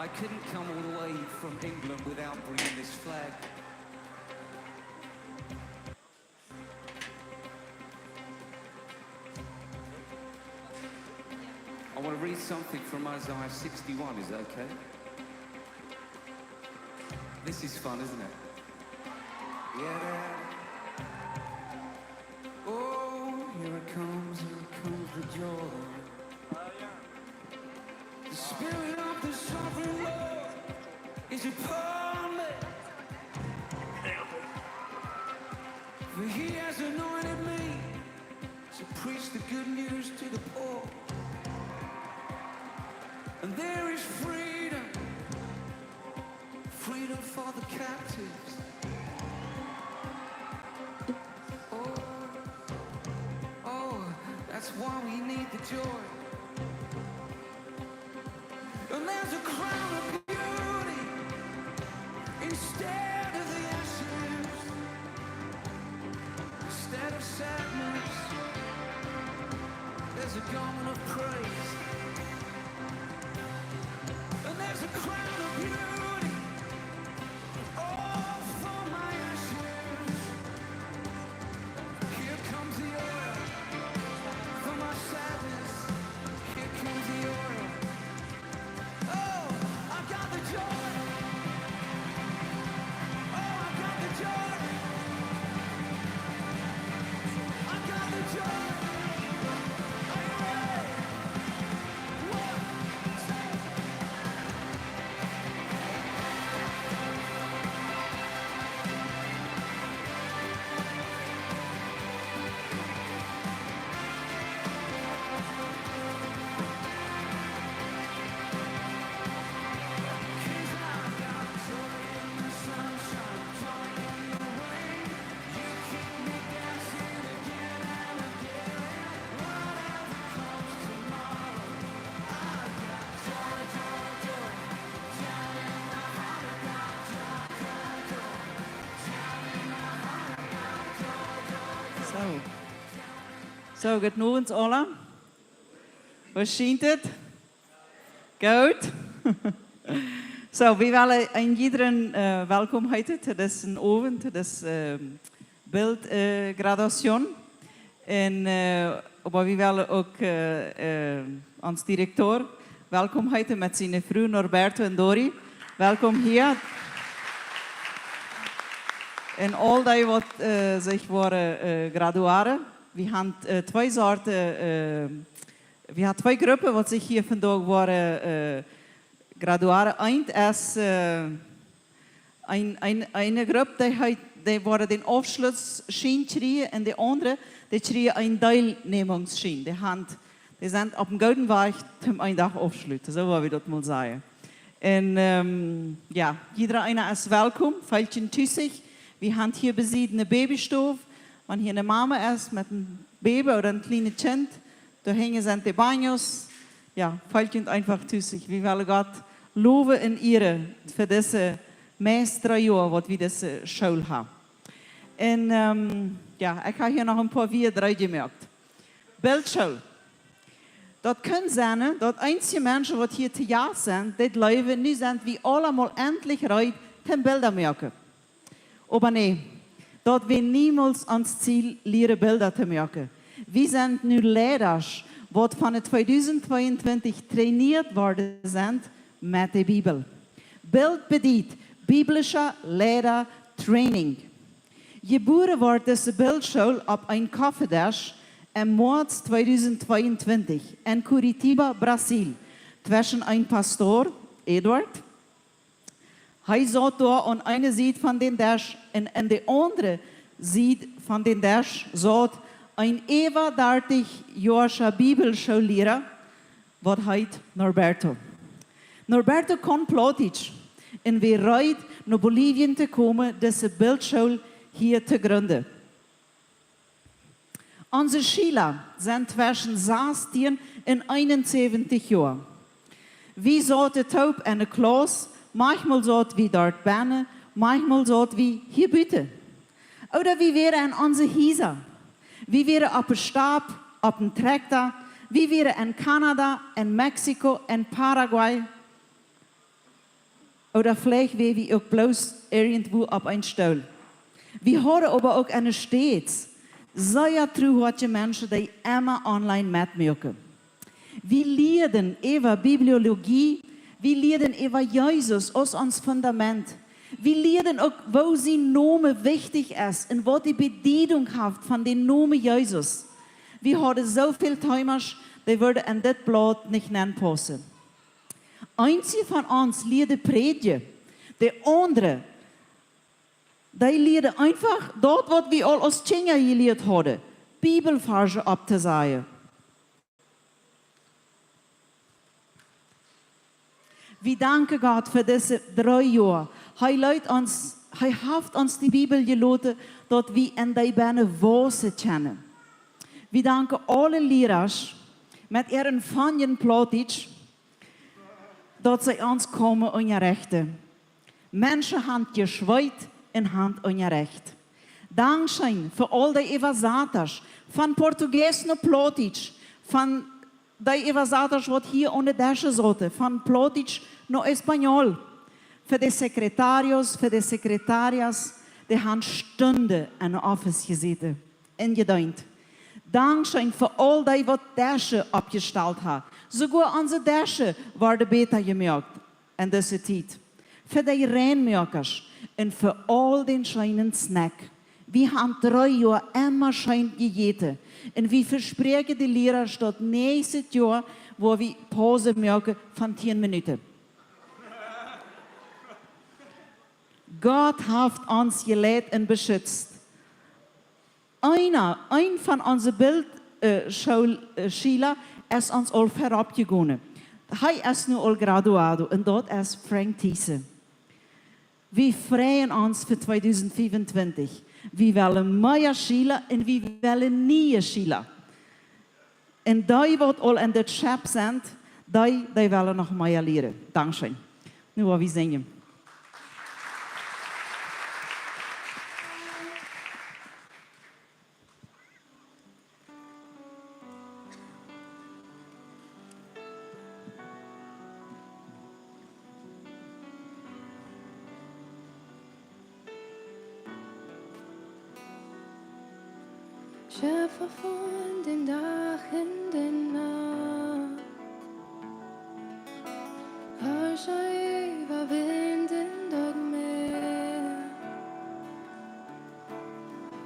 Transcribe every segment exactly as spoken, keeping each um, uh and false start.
I couldn't come all the way from England without bringing this flag. I want to read something from Isaiah sixty-one, is that okay? This is fun, isn't it? Yeah. Oh, here it comes, here it comes the joy. The Spirit of the Sovereign Lord is upon me. For he has anointed me to preach the good news to the poor. And there is freedom, freedom for the captives. Oh, oh, that's why we need the joy. And there's a crown of beauty instead of the ashes, instead of sadness, there's a garment of praise. And there's a crown of beauty all for my ashes. Here comes the oil for my sadness. Here comes the oil. Oh, I got the joy. Oh, I got the joy. I got the joy. Are you ready? One, two. Soo. Soo, goodemorjes aula. Woo schient et? Goot. Soo, wie wellen een jiedren, äh, welkom heeten to disen Owent, to dise, äh, Bilt, äh, Graduation. Un, äh, oba wie wellen uk, äh, äh, ons Direktor welkom heeten met siene Fru Norberto un Dori. Welkom hia. Un aul dee waut, äh, sikj woaren, äh, graduaren. Wie haben, äh, twee Sorten, äh, wie haben twee Gruppen waut sikj hia vondoag woaren, äh, graduaren. Eent es, äh, een, een, eene Grupp, dee heet, dee woaren dän Aufschlussschien kjrieen un de aundre, dee kjrieen een Deelnämungsschien. Dee haben, dee sent opp eenen gooden Wajch toom eenen Dach aufschluten, soo well wie daut mol sajen. Un, ähm, jo, jieda eena es welkom, feelt junt tus. Wie haben hia bie sied eene Babystow, wan hia eene Mama es met een Baby ooda een kjlienet Kjint, doa hinjen sent de Baños. Jo, feelt junt eefach tus. Wie wellen Gott lowen un ieren fa dise Meistra Joa, waut wie dise School haben. Un, ähm, jo, ekj hab hia noch een poa Wieed reed jemoakt. Bildschool. Daut kaun sennen, daut eenje Menschen, waut hia to Jast sent, dit läwen, nu sent wie aulemol entlich reed toom Bilda moaken. Oba nä, daut wia niemols ons Ziel, lieren Bilda to moaken. Wie sent nu Leidasch, waut von de tweedusent tweeuntwintich trainieet worden sent met de Bibel. Bilt bediet biblische Leida Training. Jebuaren wort dise Bildschool opp een Koffiedesch em Moaz tweedusent tweeuntwintich en Curitiba, Brasil, tweschen een Pastor, Eduardo, hee saut doa aun eene Sied von dän Desch un aun de aundre Sied von dän Desch saut een äwa dartich Joa oola Bibelschoolliera, waut heet Norberto. Norberto kaun Plautdietsch un wia reed, no Bolivien to komen, dise Bildschool hia to gründen. Onse Schiela sent tweschen sastieen un eenunsäwentich Joa. Wie sauten toop enne Klauss, maunchmol saut wie doa bennen, maunchmol saut wie hia buten. Ooda wie wieren en onse Hiesa. Wie wieren opp de Stap, opp een Trakjta, wie wieren en Kanada, en Mexiko, en Paraguay. Ooda veleicht wia wie uk bloos irjentwua opp een Stool. Wie hauden oba uk enne States sea truhoatje Menschen, dee emma online metmuaken. Wie lieeden äwa Bibliologie, wie lieeden äwa Jesus aus ons Fundament. Wie lieeden uk, woo sien Nomen wichtich es un waut de Bediedunk haft von dän Nomen Jesus. Wie hauden soo väl Teemasch, dee wudden en dit Blaut nich nenpaussen. Eenje von ons lieeden prädjen, de aundre, dee lieeden eenfach daut, waut wie aul aus Kjinja jelieet hauden, Bibelvarsch opptosajen. Wie danken Gott fa dise dree Joa. Hee leet ons, hee haft ons de Bibel jeloten, daut wie en dee bennen wausen kjennen. Wie danken aule Lierasch met äaren feinen Plautdietsch, daut see ons komen unjarechten. Menschen han jeschweet un han unjarecht. Dankscheen fa aul dee Äwasatasch, von Portugiesisch no Plautdietsch, von dee Äwasatasch, waut hia aun de Deschen sauten, von Plautdietsch no Español, fa de secretarios, fa de secretarias, dee han Stunden en de Office jesäten un jedeent. Dankscheen fa aul dee, waut Deschen oppjestalt han. Soogoa onse Deschen worden bäta jemoakt en dise Tiet. Fa dee Reinmoakasch un fa aul dän scheenen Snack. Wie han dree Joa emma scheen jejäten. Un wie vespräakjen de Lierasch daut näakjste Joa, wua wie Paus moaken von tieen Minuten. Gott haft ons jeleit un beschitzt. Eena, een von onse Bild, äh, School, äh, Schiela es ons aul verropp jegonen. Hee es nu aul graduado un daut es Frank Thiessen. Wie freien ons fa tweedusent fiefuntwintich. Wie wellen mea Schiela un wie wellen niee Schiela. Un dee, waut aul en dit Schepp sent, dee, dee wellen noch mea lieren. Dankscheen. Nu woa wie sinjen. Schöpfer von dem Dach und der Nacht, Herrscher über Wind und Meer.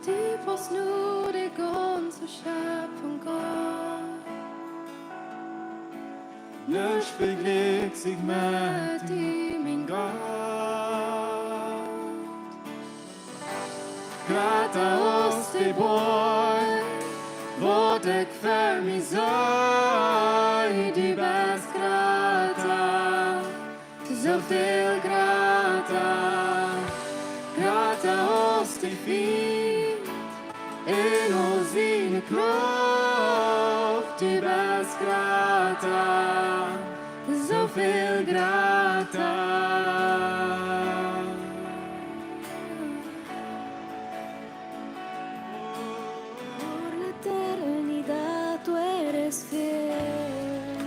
Du bist nur die ganze Schöpfung, Gott. Nuscht vejlikjt sikj met die, mien Gott. Jrata aus de Boaj, waut ekj ver mie see, du best jrata, soo väl jrata, jrata aus de Fient, en aul siene Krauft, du best jrata, soo väl jrata. Por la eternidad tú eres fiel.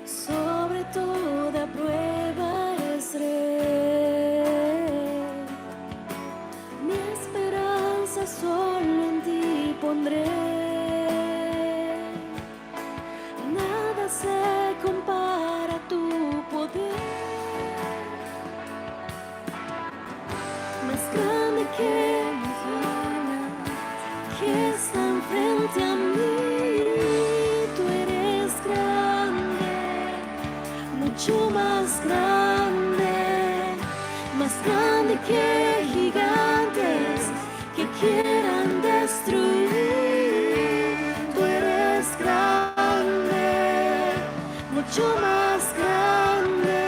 Sobre toda prueba eres rey. Mi esperanza solo en ti pondré. Nada se compara a tu poder. Más grande que montañas que están frente a mí, tú eres grande, mucho más grande, más grande que gigantes que quieran destruir. Tú eres grande, mucho más grande.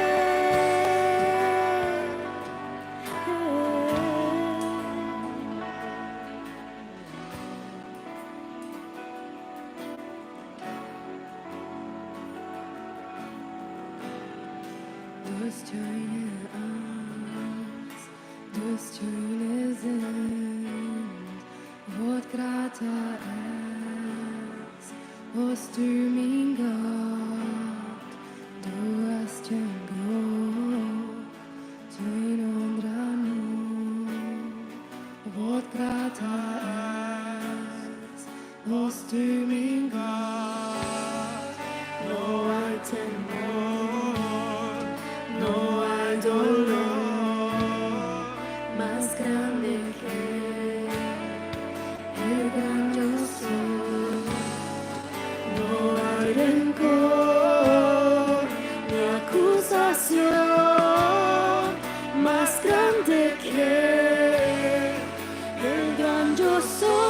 Du hast keine Angst, du hast keine Sind, waut jrata es aus du, mien Gott. Du hast een Du, mien Gott, no hay temor, no hay dolor más grande que el gran yo soy. No hay rencor ni acusación más grande que el gran yo soy.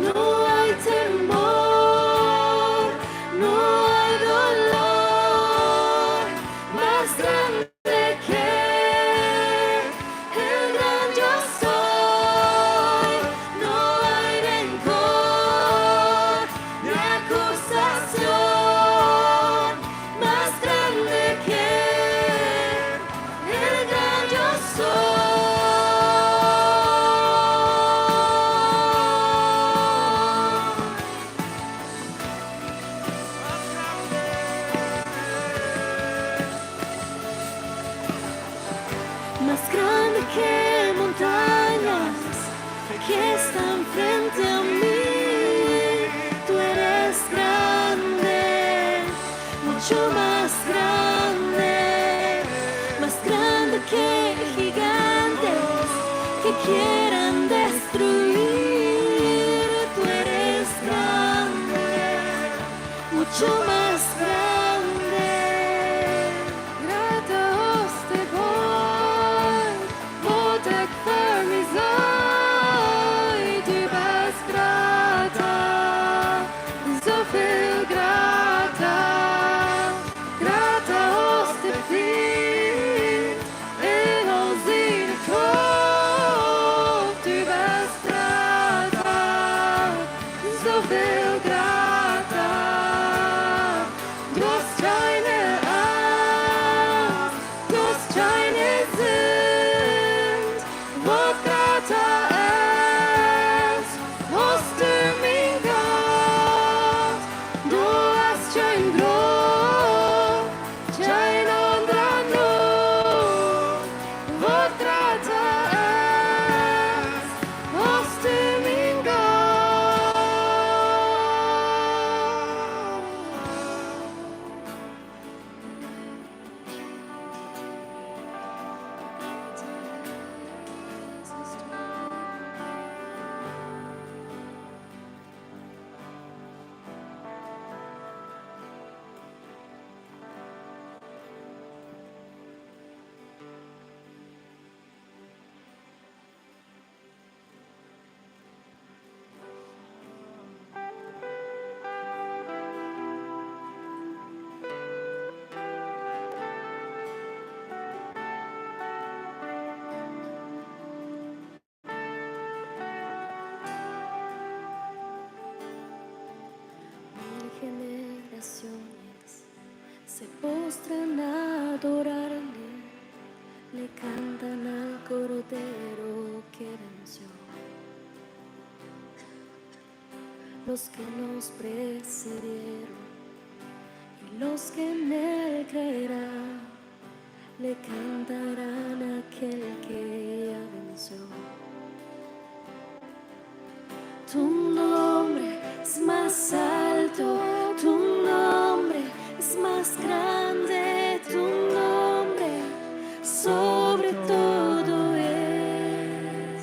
No hay temor, no hay dolor más grande que el gran yo soy. No hay rencor ni acusación más grande que el gran yo soy. Más grande que montañas que están frente a mí, tú eres grande, mucho más grande, más grande que gigantes que quieran destruir. Tú eres grande, mucho más grande. Grata oss de Gott, waut ekj fa mie sie, du best grata, soo väl grata. Grata oss de Fient, en aul siene Krauft, du best grata, soo väl grata. Du hast kjeene Angst, du hast kjeene Sind, waut grata es, hast du, mien Gott. Du hast kjeen Grauft, kjeen aundra Noot, waut grata es, hast du, mien Gott. Mil generaciones se postran a adorarle, le cantan al Cordero que venció. Los que nos precedieron y los que en él creerán, le cantarán a aquel que ya venció. Tu nombre es más alto, tu nombre es más grande, tu nombre sobre todo es.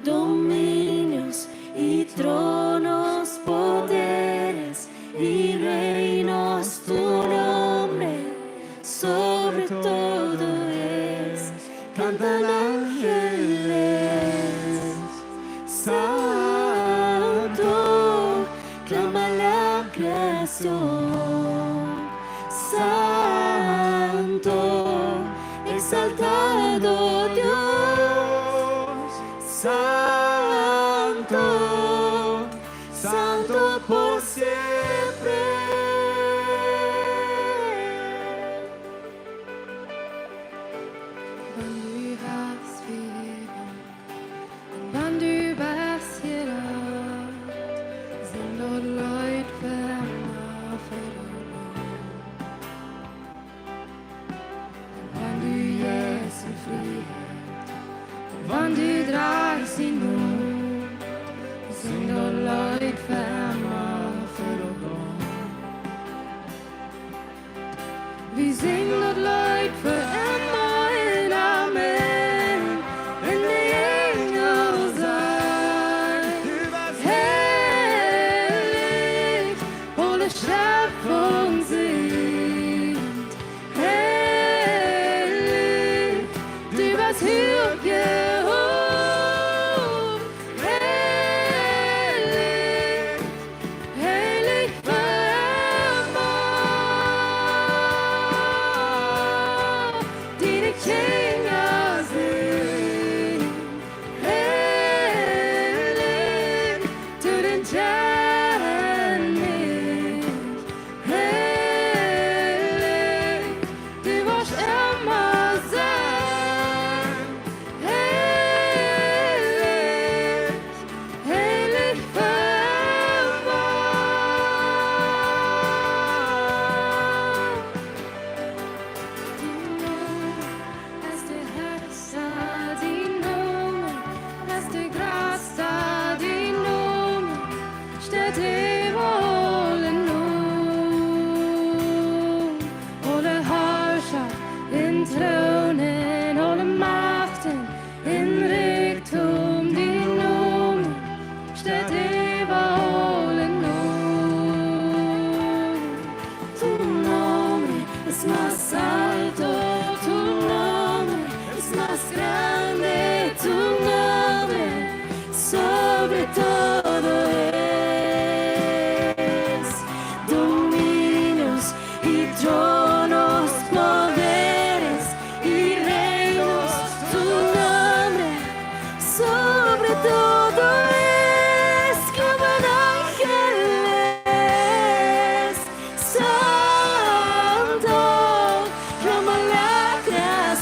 Dominios y tronos, poderes y reinos, tu nombre sobre todo es. Cantan ángeles, santo, clama la creación, santo, exaltado Dios, santo, santo por siempre. Wan du hast vejäft un wan du best jerat, sent daut Leet fa emma fa die. Un wan du jeist en Frieheit,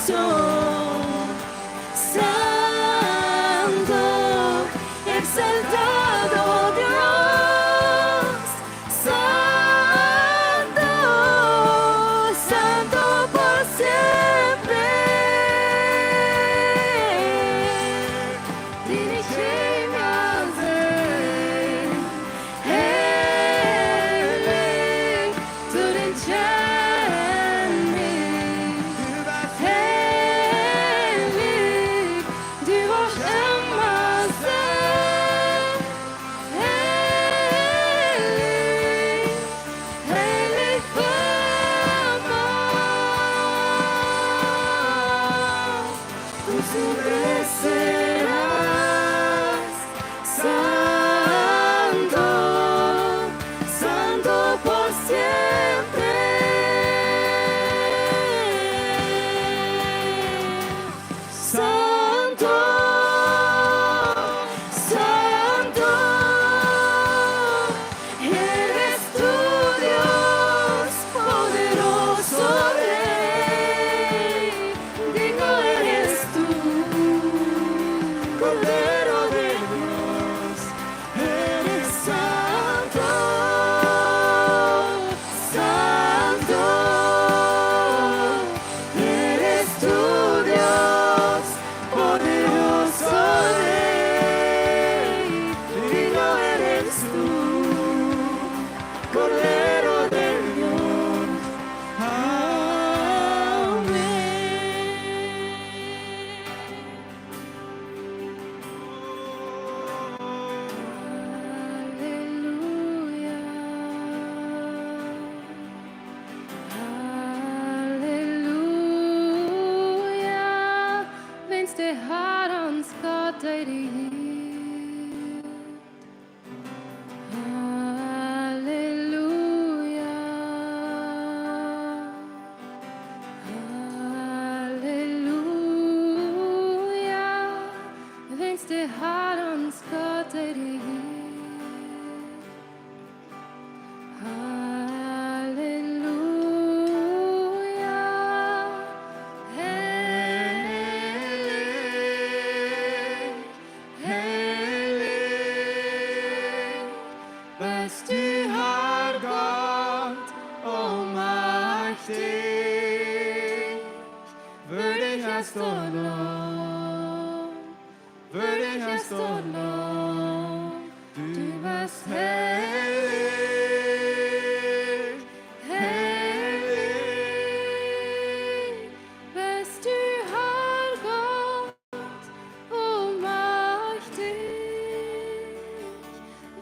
Santo, exaltado Dios, santo, santo por siempre. Dien Schemel sennen, heilich, to dien Schemel. Heilich, du woascht emma sennen. Heilich, heilich, emma. Tú serás santo, santo por siempre. Santo, santo, eres tú, Dios, poderoso Rey. Digno eres tú, Cordero de Dios, eres santo, santo, eres tú, Dios, poderoso Rey, digno eres tú, Cordero de Dios. Amén. Halleluja. Halleluja. Wiels de Har ons Gott, dee die hieet. Halleluja. Halleluja. Wiels de Har ons Gott, dee die hieet. Halleluja. Heilich, heilich best du, Har Gott, almajchtich. Würdig es daut Laum, würdig es daut Laum, du best heilich, heilich best du, Har Gott, almajchtich.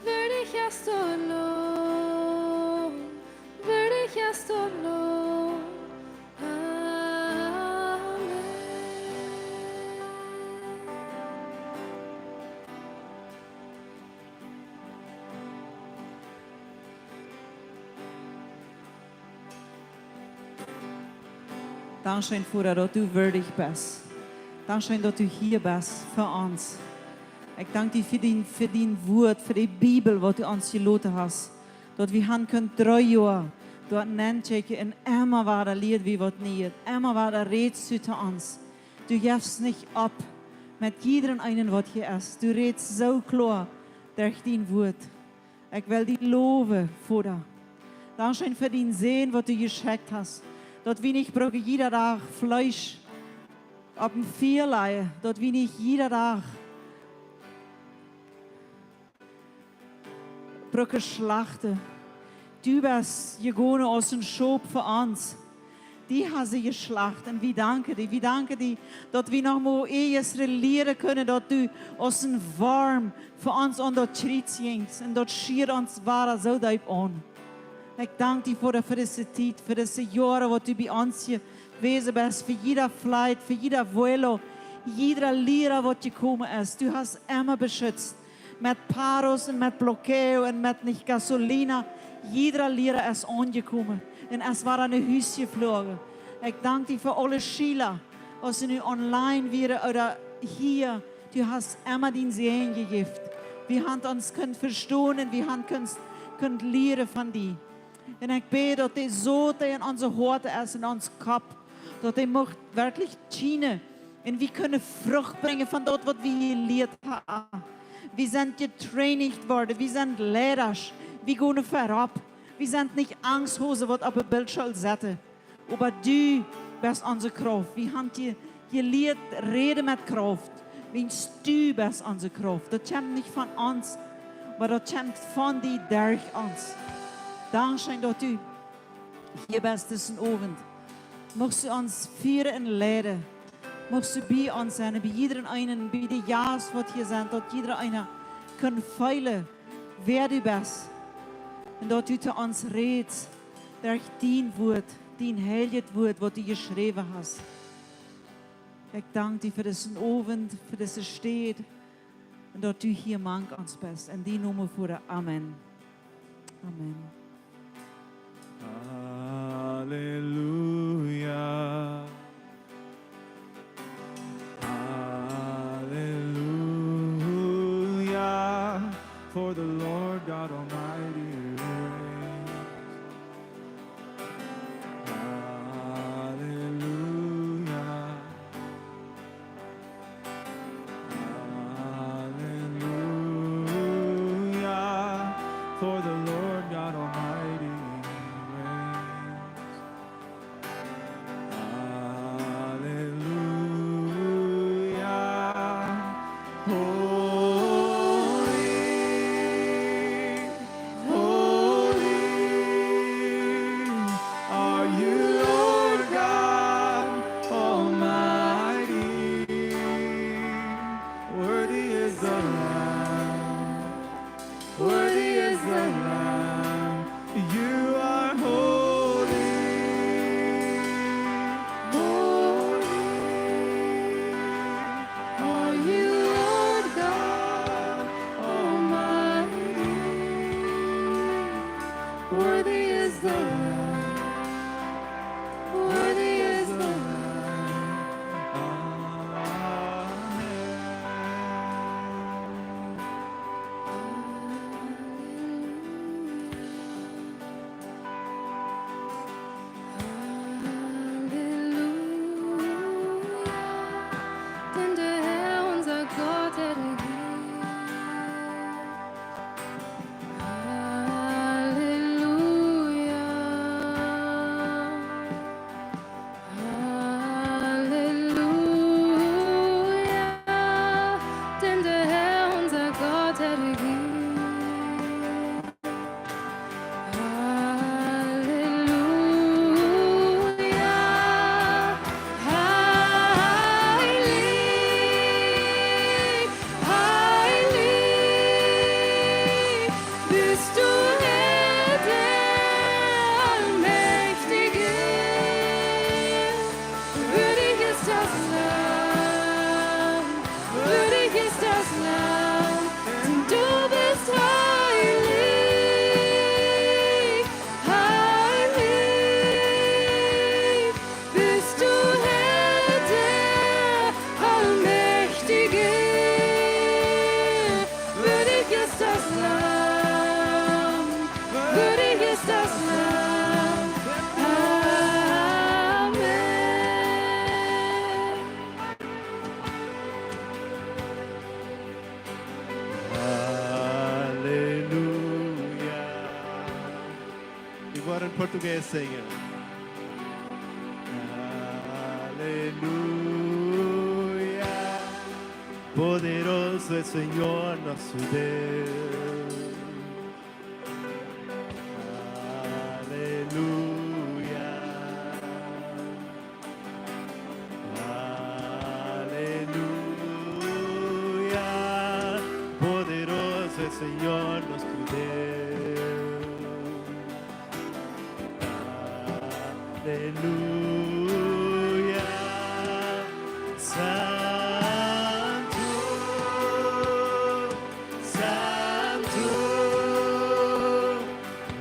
Würdig es daut Laum, würdig es daut Laum. Amen. Dankscheen, Voda, daut du würdig best. Dankscheen, daut du hia best fa ons. Ekj dank die fa dien, fa dien Wuat, fa de Bibel, waut du ons jeloten hast. Daut wie han kunt dree Joa doa nenkjikjen un emma wada lieed wie waut Nieet. Emma wada rätst du to ons. Du jefst nich opp met jiedren eenen, waut hia es. Du rätst soo kloa derch dien Wuat. Ekj well die lowen, Voda. Dankscheen fa dien Sän, waut du jeschekjt hast. Daut wie nich bruken jieda Dach Fleesch opp dän Fia lajen. Daut wie nich jieda Dach bruken schlachten. Du best jegonen aus een Schop fa ons. Die hast du jeschlacht. Un wie danken die. Wie danken die, daut wie noch mol easre lieren kjennen, daut du aus een Worm fa ons aun daut Kjriez jinjst. Un daut schieed ons wada soo deep aun. Ekj dank die fa de, fa dise Tiet, fa dise Joaren, waut du bie ons jewast best, fa jieda Flight, fa jieda Vuelo, jieda Liera, waut jekomen es. Du hast emma beschützt. Met Paros un met Blockeo un met nich Gasolina. Jieda Liera es aunjekomen un es wada no Hus jefloagen. Ekj dank die fa aule Schiela, aus see nu online wieren ooda hia. Du hast emma dien Sän jejäft. Wie han ons kunt vestonen un wie han kunt, kunt lieren von die. Un ekj bäd, daut de Sot, dee en onse Hoaten es, en ons Kopp, Daut hee mucht werkjlich schienen. Un wie kjennen Frucht brinjen von daut, waut wie jelieet haben. Wie sent jetraint worden. Wie sent Leida. Wie gonen verropp. Wie sent nich Angsthosen, waut opp een Bilt sellen setten. Oba du best onse Krauft. Wie haben je-, jelieet räden met Krauft. Wiels du best onse Krauft. Daut kjemt nich von ons, oba daut kjemt von die derch ons. Dankscheen, daut du hia best disen Owent. Muchst du ons fieren un leiden. Muchst du bie ons sennen, bie jiedren eenen, bie de Jast, waut hia sent, daut jiedreena kaun feelen, wäa du best. Un daut du to ons rätst, derch dien Wort, dien heiljet Wort, waut du jeschräwen hast. Ekj dank die fa disen Owent, fa dise Städ. Un daut du hia mank ons best. En dienen Nomen, Voda. Amen. Amen. Hallelujah. Hallelujah. For the Lord God Almighty reigns. Hallelujah. Hallelujah, for the Lord God Almighty reigns. Hallelujah, holy, holy are you, Lord God Almighty. Worthy is the Lamb. Worthy is the Lamb. You are holy. Holy are you, Lord God Almighty. Worthy is the Lamb. Worthy is the Lamb. Amen. Halleluja, denn der Herr, unser Gott, er regiert. Halleluja. Halleluja, denn der Herr, unser Gott, er regiert. Halleluja, heilig, heilig bist du, Herr, der Allmächtige. Würdig ist das Lamm, würdig ist das Lamm, denn du bist heilig, heilig bist du, Herr, der Allmächtige. Würdig ist das Lamm, würdig ist das Lamm. Amen. Halleluja. Wie woaren Portugiesisch sinjen. Aleluia. Poderoso é Senhor nosso Deus. Aleluia. Aleluia. Poderoso é Senhor nosso Deus. Aleluia. Santo, Santo,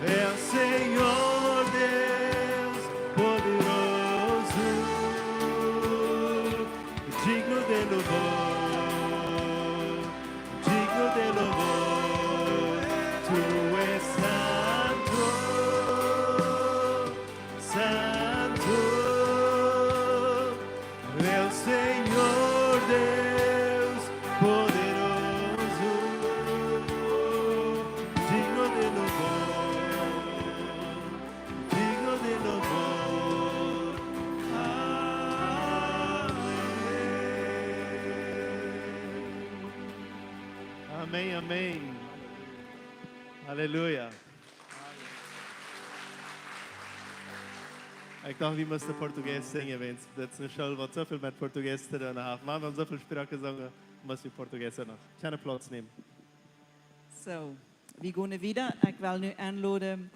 é o Senhor Deus poderoso, digno de louvor, digno de louvor. Tu és santo, Santo, Amen, amen. Halleluja. Ekj docht, wie motten Portugiesisch sinjen, wiels daut es eene School, waut soo väl met Portugiesisch to doonen haft. Oba wie haben soo väl Sproaken jesungen, motten wie Portugiesisch noch. Kjeene Plauz nämen. Soo, wie gonen wieda. Ekj well nu enloden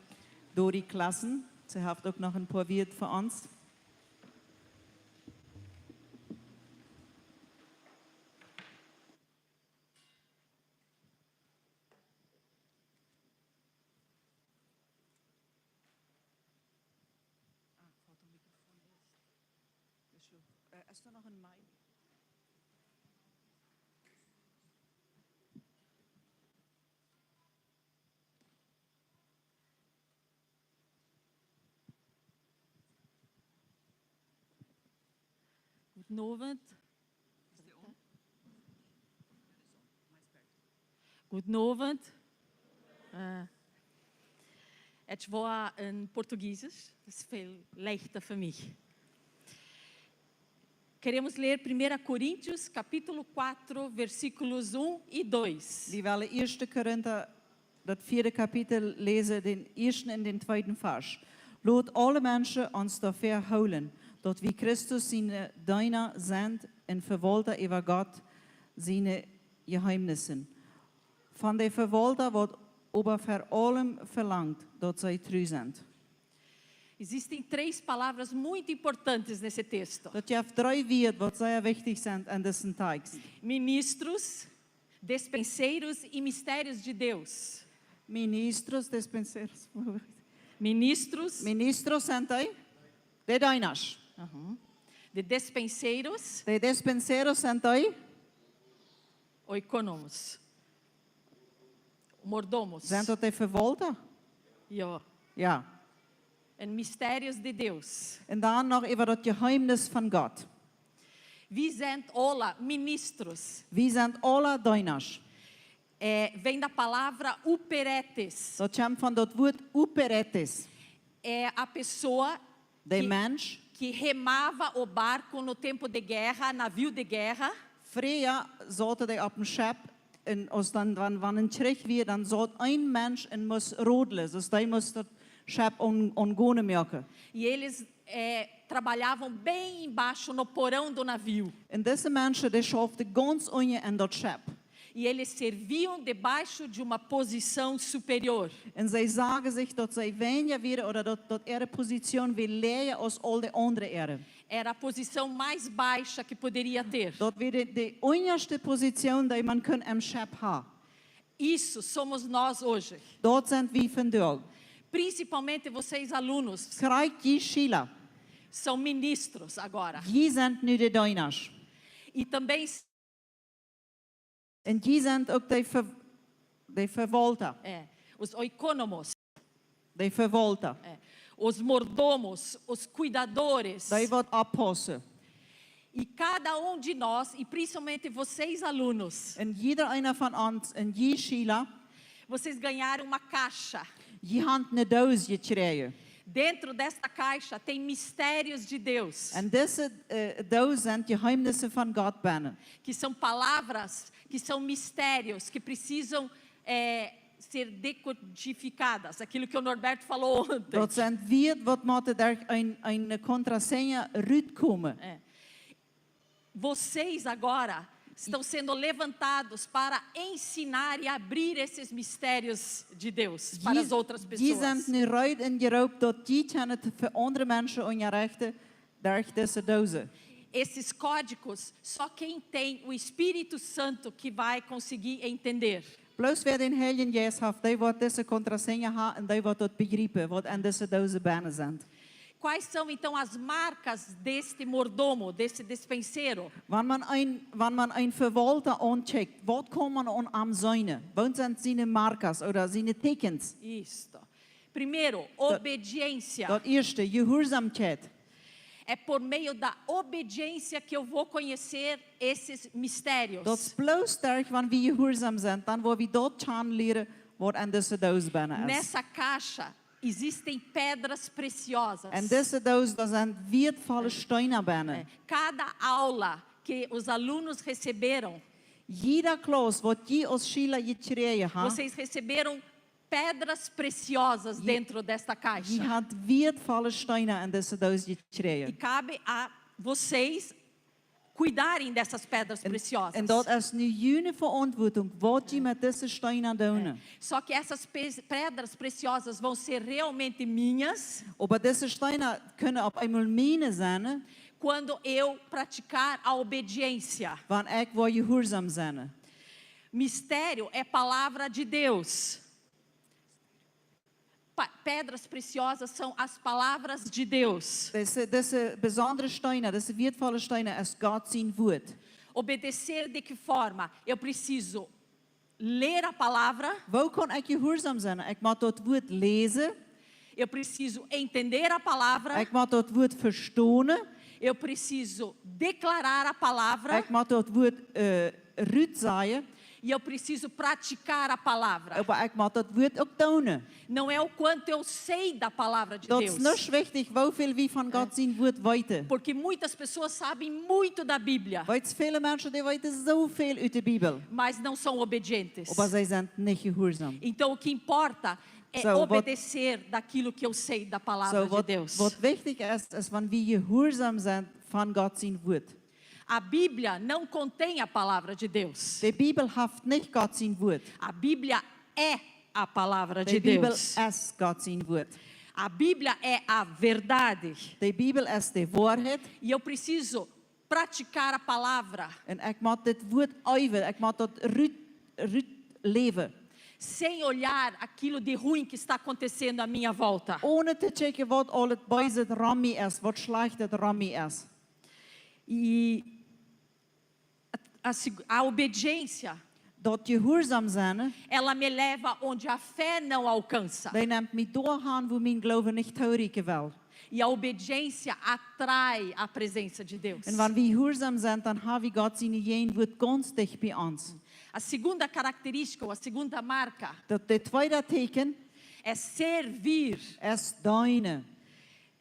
Dori Klassen. See haft uk noch een poa Wieed fa ons. Ah, falta um microfone. Deixa eu. É, é só noch um mic. Guten Abend. Guten Abend. Äh, ich war in Portugiesisch, das ist viel leichter für mich. Queremos ler primeira Coríntios, capítulo quatro, versículos um e dois. Wie wellen Ieeschte Korinta, daut vieede Kapitel, läsen, dän ieeschten un dän tweeden Varsch. Lot aule Menschen ons doafäa hoolen, daut wie Christus siene Deena sent un Vewaulta äwa Gott siene Jeheemnisse. Von de Vewaulta woat oba ver aulem velangt, daut see tru sent. Existem três palavras muito importantes nesse texto. Daut jeft dree Wieed, waut sea wichtich sent en disen Tekst. Ministros, despenseiros e mistérios de Deus. Ministros, despenseiros. Ministros. Ministros sent dee, de Deenasch. Aham. De despenseiros. De despenseiros sent dee, oikonomos. Mordomos. Sent daut de Vewaulta? Ja. Ja. En mistérios de Deus. Un dan noch äwa daut Jeheemnis von Gott. Wie sent aula ministros. Wie sent aula Deenasch. Eh, vem da palavra uperetes. Daut kjemt von daut Wuat uperetes. É a pessoa, de Mensch, que remava o barco no tempo de guerra, navio de guerra. Fräa sauten dee opp een Schepp un aus dan, wan, wan een Kjrich wia, dan saut een Mensch un must rodlen, dus dee must daut Schepp aun, aungonen moaken. E eles, eh, trabalhavam bem embaixo no porão do navio. Un dise Menschen, dee schauften gaunz unjen en daut Schepp. E eles serviam debaixo de uma posição superior. Un see sagen sikj, daut see weinja wieren, ooda daut, daut äare Positioon wia läaja aus aul de aundre äare. Era a posição mais baixa que poderia ter. Daut wia de, de unjaschte Positioon, dee maun kunn em Schepp haben. Isso somos nós hoje. Daut sent wie vondoag. Principalmente vocês alunos. Krakjt jie Schiela. São ministros agora. Jie sent nu de Deenasch. E também s- Un jie sent uk de Ve-, de Vewaulta. É, os oikonomos. De Vewaulta. É, os mordomos, os cuidadores. Dee waut oppaussen. E cada um de nós, e principalmente vocês alunos, un jieda eena von ons, un jie Schiela, vocês ganharam uma caixa. Jie haben eene Doos jekjräajen. Dentro desta caixa tem mistérios de Deus. En dise, eh, Doos sent Jeheemnisse von Gott bennen. Que são palavras, que são mistérios, que precisam, eh, ser decodificadas. Aquilo que o Norberto falou ontem. Daut sent Wieed, waut motten derch een, eene contraseña rutkomen. É. Vocês agora estão sendo levantados para ensinar e abrir esses mistérios de Deus para as outras pessoas. Jie, jie sent nu reed un jeroopen, daut jie kjennen fa aundre Menschen unjarechten derch dise Doos. Esses códigos, só quem tem o Espírito Santo que vai conseguir entender. Bloos wäa dän Heiljen Jeist haft, dee woat dise contraseña haben un dee woat daut bejriepen, waut en dise Doos bennen sent. Quais são, então, as marcas deste mordomo, desse despenseiro? Wan maun een, wan maun een Vewaulta aunkjikjt, waut kaun maun aun am seenen? Waut sent siene marcas ooda siene Tieekjens? Isto. Primeiro, obediência. Daut ieeschte, Jehuarsaumkjeit. É por meio da obediência que eu vou conhecer esses mistérios. Daut es bloos derch, wan wie jehuarsaum sent, dan woa wie daut kjanen lieren, waut en dise Doos bennen es. Nessa caixa existem pedras preciosas. En dise Doos, doa sent wieetvolle Steena bennen. É, cada aula que os alunos receberam, Jieda Klauss waut jie aus Schiela jekjräajen haben, vocês receberam pedras preciosas dentro desta caixa. Jie haben wieetvolle Steena en dise Doos jekjräajen. E cabe a vocês cuidarem dessas pedras preciosas. En daut es nu june Veauntwuatunk, waut jie met dise Steena doonen. Só que essas pe- pedras preciosas vão ser realmente minhas. Oba dise Steena kjennen opp eemol miene sennen, quando eu praticar a obediência. Wan ekj woa jehuarsom sennen. Mistério é palavra de Deus. Pa- pedras preciosas são as palavras de Deus. Dise, dise besondre Steena, dise wieetvolle Steena es Gott sien Wuat. Obedecer de que forma? Eu preciso ler a palavra. Woo kaun ekj jehuarsom sennen? Ekj mott daut Wuat läsen. Eu preciso entender a palavra. Ekj mott daut Wuat vestonen. Eu preciso declarar a palavra. Ekj mott daut Wuat, eh, rutsajen. E eu preciso praticar a palavra. Oba ekj mott daut Wuat uk doonen. Não é o quanto eu sei da palavra de Deus. Daut es nich wichtich, woo väl wie von Gott sien Wuat weeten. Porque muitas pessoas sabem muito da Bíblia, weetst, väle Menschen, dee weeten soo väl ut de Bibel, mas não são obedientes. Oba see sent nich jehuarsom. Então o que importa é, so, waut, obedecer daquilo que eu sei da palavra, so, de waut, Deus. Waut wichtich es, es, wan wie jehuarsom sent von Gott sien Wuat. A Bíblia não contém a palavra de Deus. De Bibel haft nich Gott sien Wuat. A Bíblia é a palavra de Deus. De Bibel es Gott sien Wuat. A Bíblia é a verdade. De Bibel es de Woarheit. E eu preciso praticar a palavra. Un ekj mott dit Wuat äwen, ekj mott daut rut, rut läwen. Sem olhar aquilo de ruim que está acontecendo à minha volta. Onen to kjikjen waut aul daut Beeset rom mie es, waut Schlajchtet rom mie es. E a, a seg- a obediência, daut jehuarsom sennen, ela me leva onde a fé não alcança. Dee nemt mie doa han, wua mien Gloowen nich toorieekjen well. E a obediência atrai a presença de Deus. Un wan wie jehuarsom sent, dan ha wie Gott sien Jäajenwuat gaunz dicht bie ons. A segunda característica, ou a segunda marca, daut de tweede Tieekjen, é servir. Es deenen.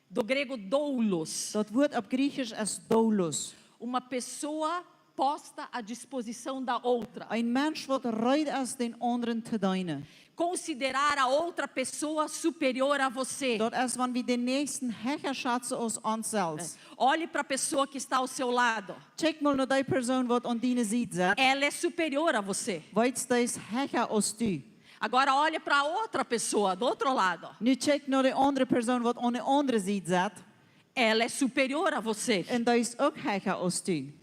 Do grego doulos. Daut Wuat opp Jriechsch es doulos. Uma pessoa posta à disposição da outra. Een Mensch waut reed es, dän aundren to deenen. Considerar a outra pessoa superior a você. Daut es, wan wie dän Näakjsten hecha schazen aus ons selfst. Olhe para a pessoa que está ao seu lado. Kjikj mol no dee Persoon waut aun diene Sied sett. Ela é superior a você. Weetst, dee es hecha aus du. Agora olhe para outra pessoa, do outro lado. Nu kjikj no de aundre Persoon waut aun de aundre Sied sett. Ela é superior a você. Un dee es uk hecha aus du.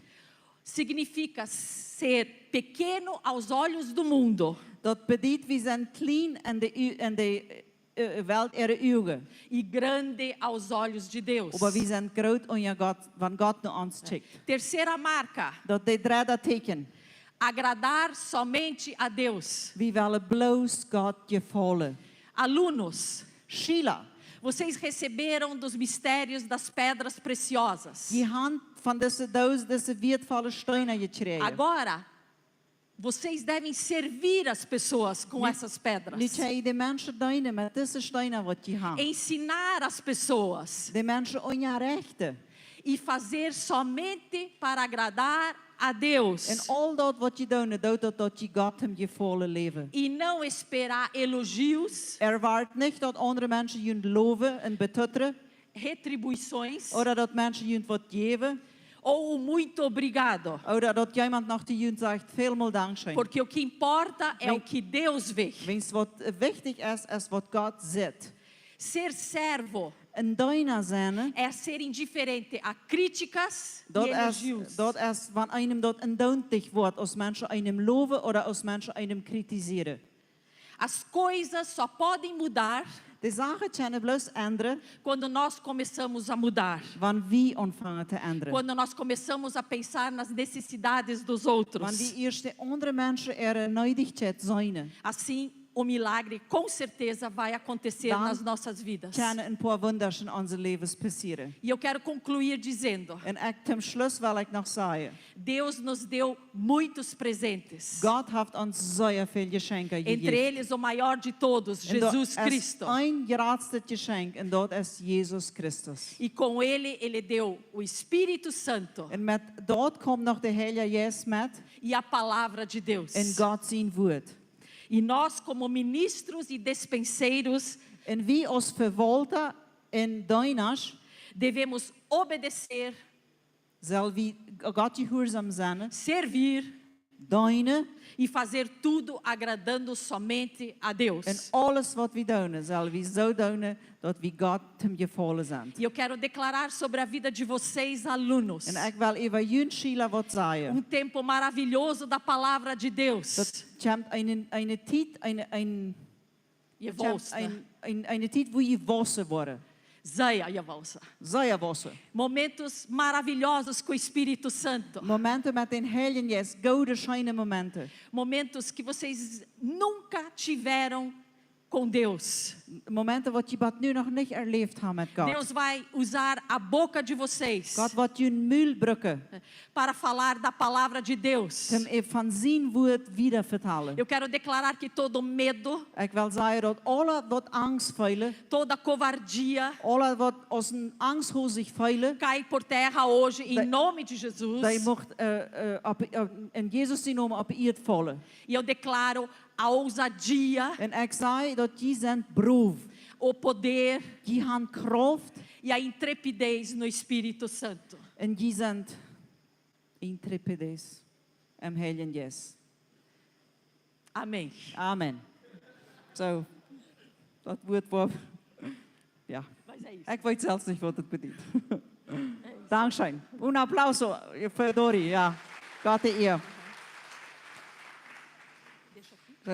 Significa ser pequeno aos olhos do mundo. Daut bediet, wie sent kjlien en de, Ü- en de, eh, Welt äare Uagen. E grande aos olhos de Deus. Oba wie sent groot unja Gott, wan Gott no ons kjikjt. Terceira marca. Daut de dredde Tieekjen. Agradar somente a Deus. Wie wellen bloos Gott jefaulen. Alunos, Schiela, vocês receberam dos mistérios das pedras preciosas. Jie han von dise Doos, dise wieetvolle Steena jekjräajen. Agora, vocês devem servir as pessoas com essas pedras. Nu kjenn jie de Menschen deenen met dise Steena waut jie han. Ensinar as pessoas. De Menschen unjarechten. E fazer somente para agradar a Deus. Un aul daut waut jie doonen, doot daut, daut jie Gott toom Jefaulen läwen. E não esperar elogios. Erwart nich daut aundre Menschen junt lowen un betutren. Retribuições. Ooda daut Menschen junt waut jäwen. Ou um muito obrigado. Ooda daut jemaunt no junt sajcht, välmol dankscheen. Porque o que importa é o que Deus vê. Wiels waut, eh, wichtich es, es waut Gott sitt. Ser servo. Een Deena sennen. É ser indiferente a críticas e elogios. Daut es, daut es, wan eenem daut endoont woat, aus Menschen eenem lowen ooda aus Menschen eenem kritisieren. As coisas só podem mudar. De Sachen kjennen bloos endren. Quando nós começamos a mudar. Wan wie aunfangen to endren. Quando nós começamos a pensar nas necessidades dos outros. Wan wie ieescht de aundre Menschen äare Needichkjeit seenen. Assim, um milagre com certeza vai acontecer Dann nas nossas vidas. Kjennen een poa Wunda en onse Läwes passieren. E eu quero concluir dizendo: Un ekj, toom Schluss well ekj noch sajen: Deus nos deu muitos presentes. Gott haft ons sea väl Jeschenkja jejäft. Entre eles, o maior de todos, Jesus Cristo. Un daut es een jratstet Jeschenkj, un daut es Jesus Christus. E com ele, ele deu o Espírito Santo. Un met daut kjemt noch de Heilje Jeist met. E a palavra de Deus. Un Gott sien Wuat. E nós, como ministros e dispenseiros, Un wie aus Vewaulta un Deena devemos obedecer, sell wie Gott jehuarsom sennen, servir deenen, e fazer tudo agradando somente a Deus. Un aules waut wie doonen, sell wie soo doonen daut wie Gott toom Jefaulen sent. E eu quero declarar sobre a vida de vocês, alunos, Un ekj well äwa junt Schiela waut sajen. Um tempo maravilhoso da palavra de Deus. Daut kjemt eene, eene Tiet, eene, een, Jewausst, kjemt ne? Een, een, eene Tiet wua jie jewausst woaren. Sea jewausst. Sea jewausst. Momentos maravilhosos com o Espírito Santo. Momenten met dän Heiljen Jeist, goode, scheene Momenten. Momentos que vocês nunca tiveram com Deus. Momenten waut jie bat nu noch nich erläft haben met Gott. Deus vai usar a boca de vocês Gott woat jun Mul brucken para falar da palavra de Deus. Toom von sien Wuat wieda vetalen. Eu quero declarar que todo medo, Ekj well sajen daut aule waut Angst feelen, toda covardia, aule waut aus een Angsthoos sikj feelen, cai por terra hoje, em nome de Jesus. Dee mucht, äh, äh, opp, äh, en Jesus sien Nomen opp Ieed faulen. E eu declaro a ousadia, Un ekj saj daut jie sent brow. O poder, Jie haben Krauft. E a intrepidez no Espírito Santo. Un jie sent intrepidez em Heiljen Jeist. Amém. Amen. Soo, daut Wuat wia, jo. Mas é isso. Ekj weet selfst nich waut daut bediet. Dankscheen. Un aplauso fa Dori, jo. Gott de Ea.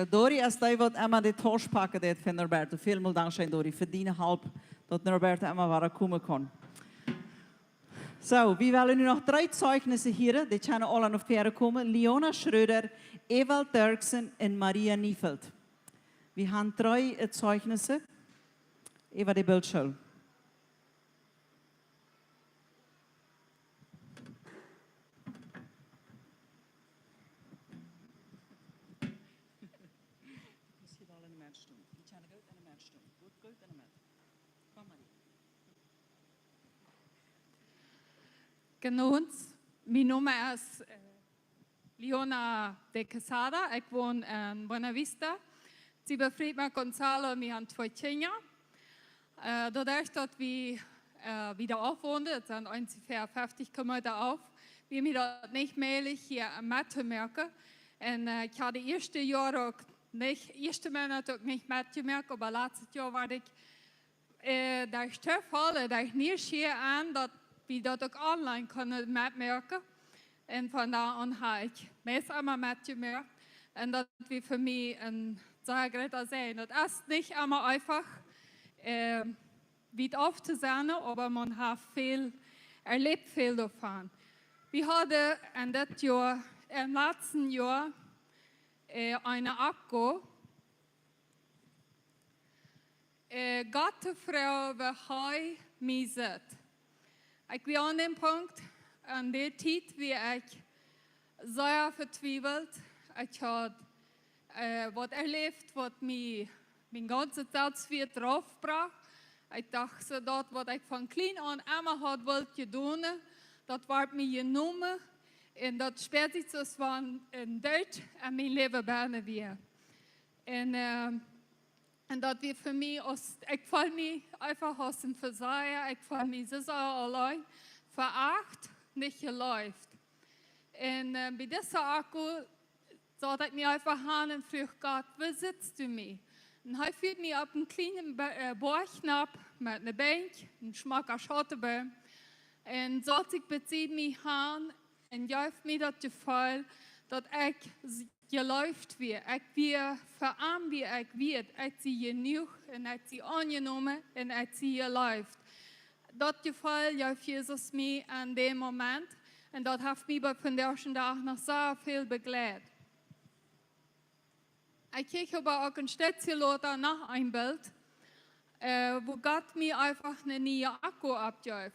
Dori es dee waut emma de Tausch packen deit fa Norberto. Välmol dankscheen, Dori, fa diene Help, daut Norberto emma wada komen kaun. Soo, wie wellen nu noch dree Zeijnisse hieren. Dee kjennen aule no väaren komen. Leona Schröder, Ewald Dirksen un Maria Niefeld. Wie haben dree, äh, Zeijnisse äwa de Bildschool. Muss hia aul enne Medd stonen. Wie kjennen goot enne Medd stonen. Goot, goot enne Medd. Komm, Maria. Goodemorjen, mien Nomen es, äh, Leona de Quesada. Ekj won en Buena Vista. Sie befriet met Gonzalo, wie haben twee Kjinja. Äh, doaderch daut wie, äh, wieda auf wonden, daut sent onjefäa feftig Kilometa auf, wia mie daut nich mäajlich hia mettomoaken. Un, äh, ekj haud de ieeschte Joaren uk nich, ieeschte Moonat uk nich metjemoakt, oba latstet Joa wort ekj, äh, derch Tofaulen, derch Nieschia aun, daut wie daut uk online kunnen metmoaken. Un von doa aun hab ekj meist emma metjemoakt. Un daut wia fa mie een sea groota Säajen. Daut es nich emma eefach, äh, wiet auf to sennen, oba maun haft väl, erläft väl doavon. Wie hauden en dit Joa, em latsten Joa, äh, eene Akko, äh, Gott to froagen, woo hee mie sitt. Ekj wia aun däm Punkt, aun dee Tiet wia ekj sea vetwiewelt. Ekj haud, äh, waut erläft, waut mie, mien gaunzet Selfstwieet raufbrocht. Ekj docht soo, daut waut ekj von kjlien aun emma haud wult jedonen, daut wort mie jenomen. Un daut spieed sikj soo aus wan een Doot en mien Läwen bennen wia. Un, äh, un daut wia fa mie aus, ekj feeld mie eefach aus een Vesaja, ekj feeld mie soo sea auleen, veacht, nich jeleeft. Un, äh, bie dise Akko saut ekj mie eefach han un fruach Gott: "Woo sitst du mie?" Un hee fieed mie opp een kjlienen Be-, äh, Boajch nopp met eene Benkj, een schmocka Schautenboom. Un saut sikj besied mie han un jeef mie daut Jefeel, daut ekj s-, jeleeft wia. Ekj wia, fa am wia ekj wieet. Ekj sie jenuach un ekj sie aunjenomen un ekj sie jeleeft. Daut Jefeel jeef Jesus mie en däm Moment. Un daut haft mie bat vondoag dän Dach noch soo väl bejleit. Ekj kjikj oba uk een Stootje lota no een Bilt, äh, wua Gott mie eefach een nieen Akku oppjeef.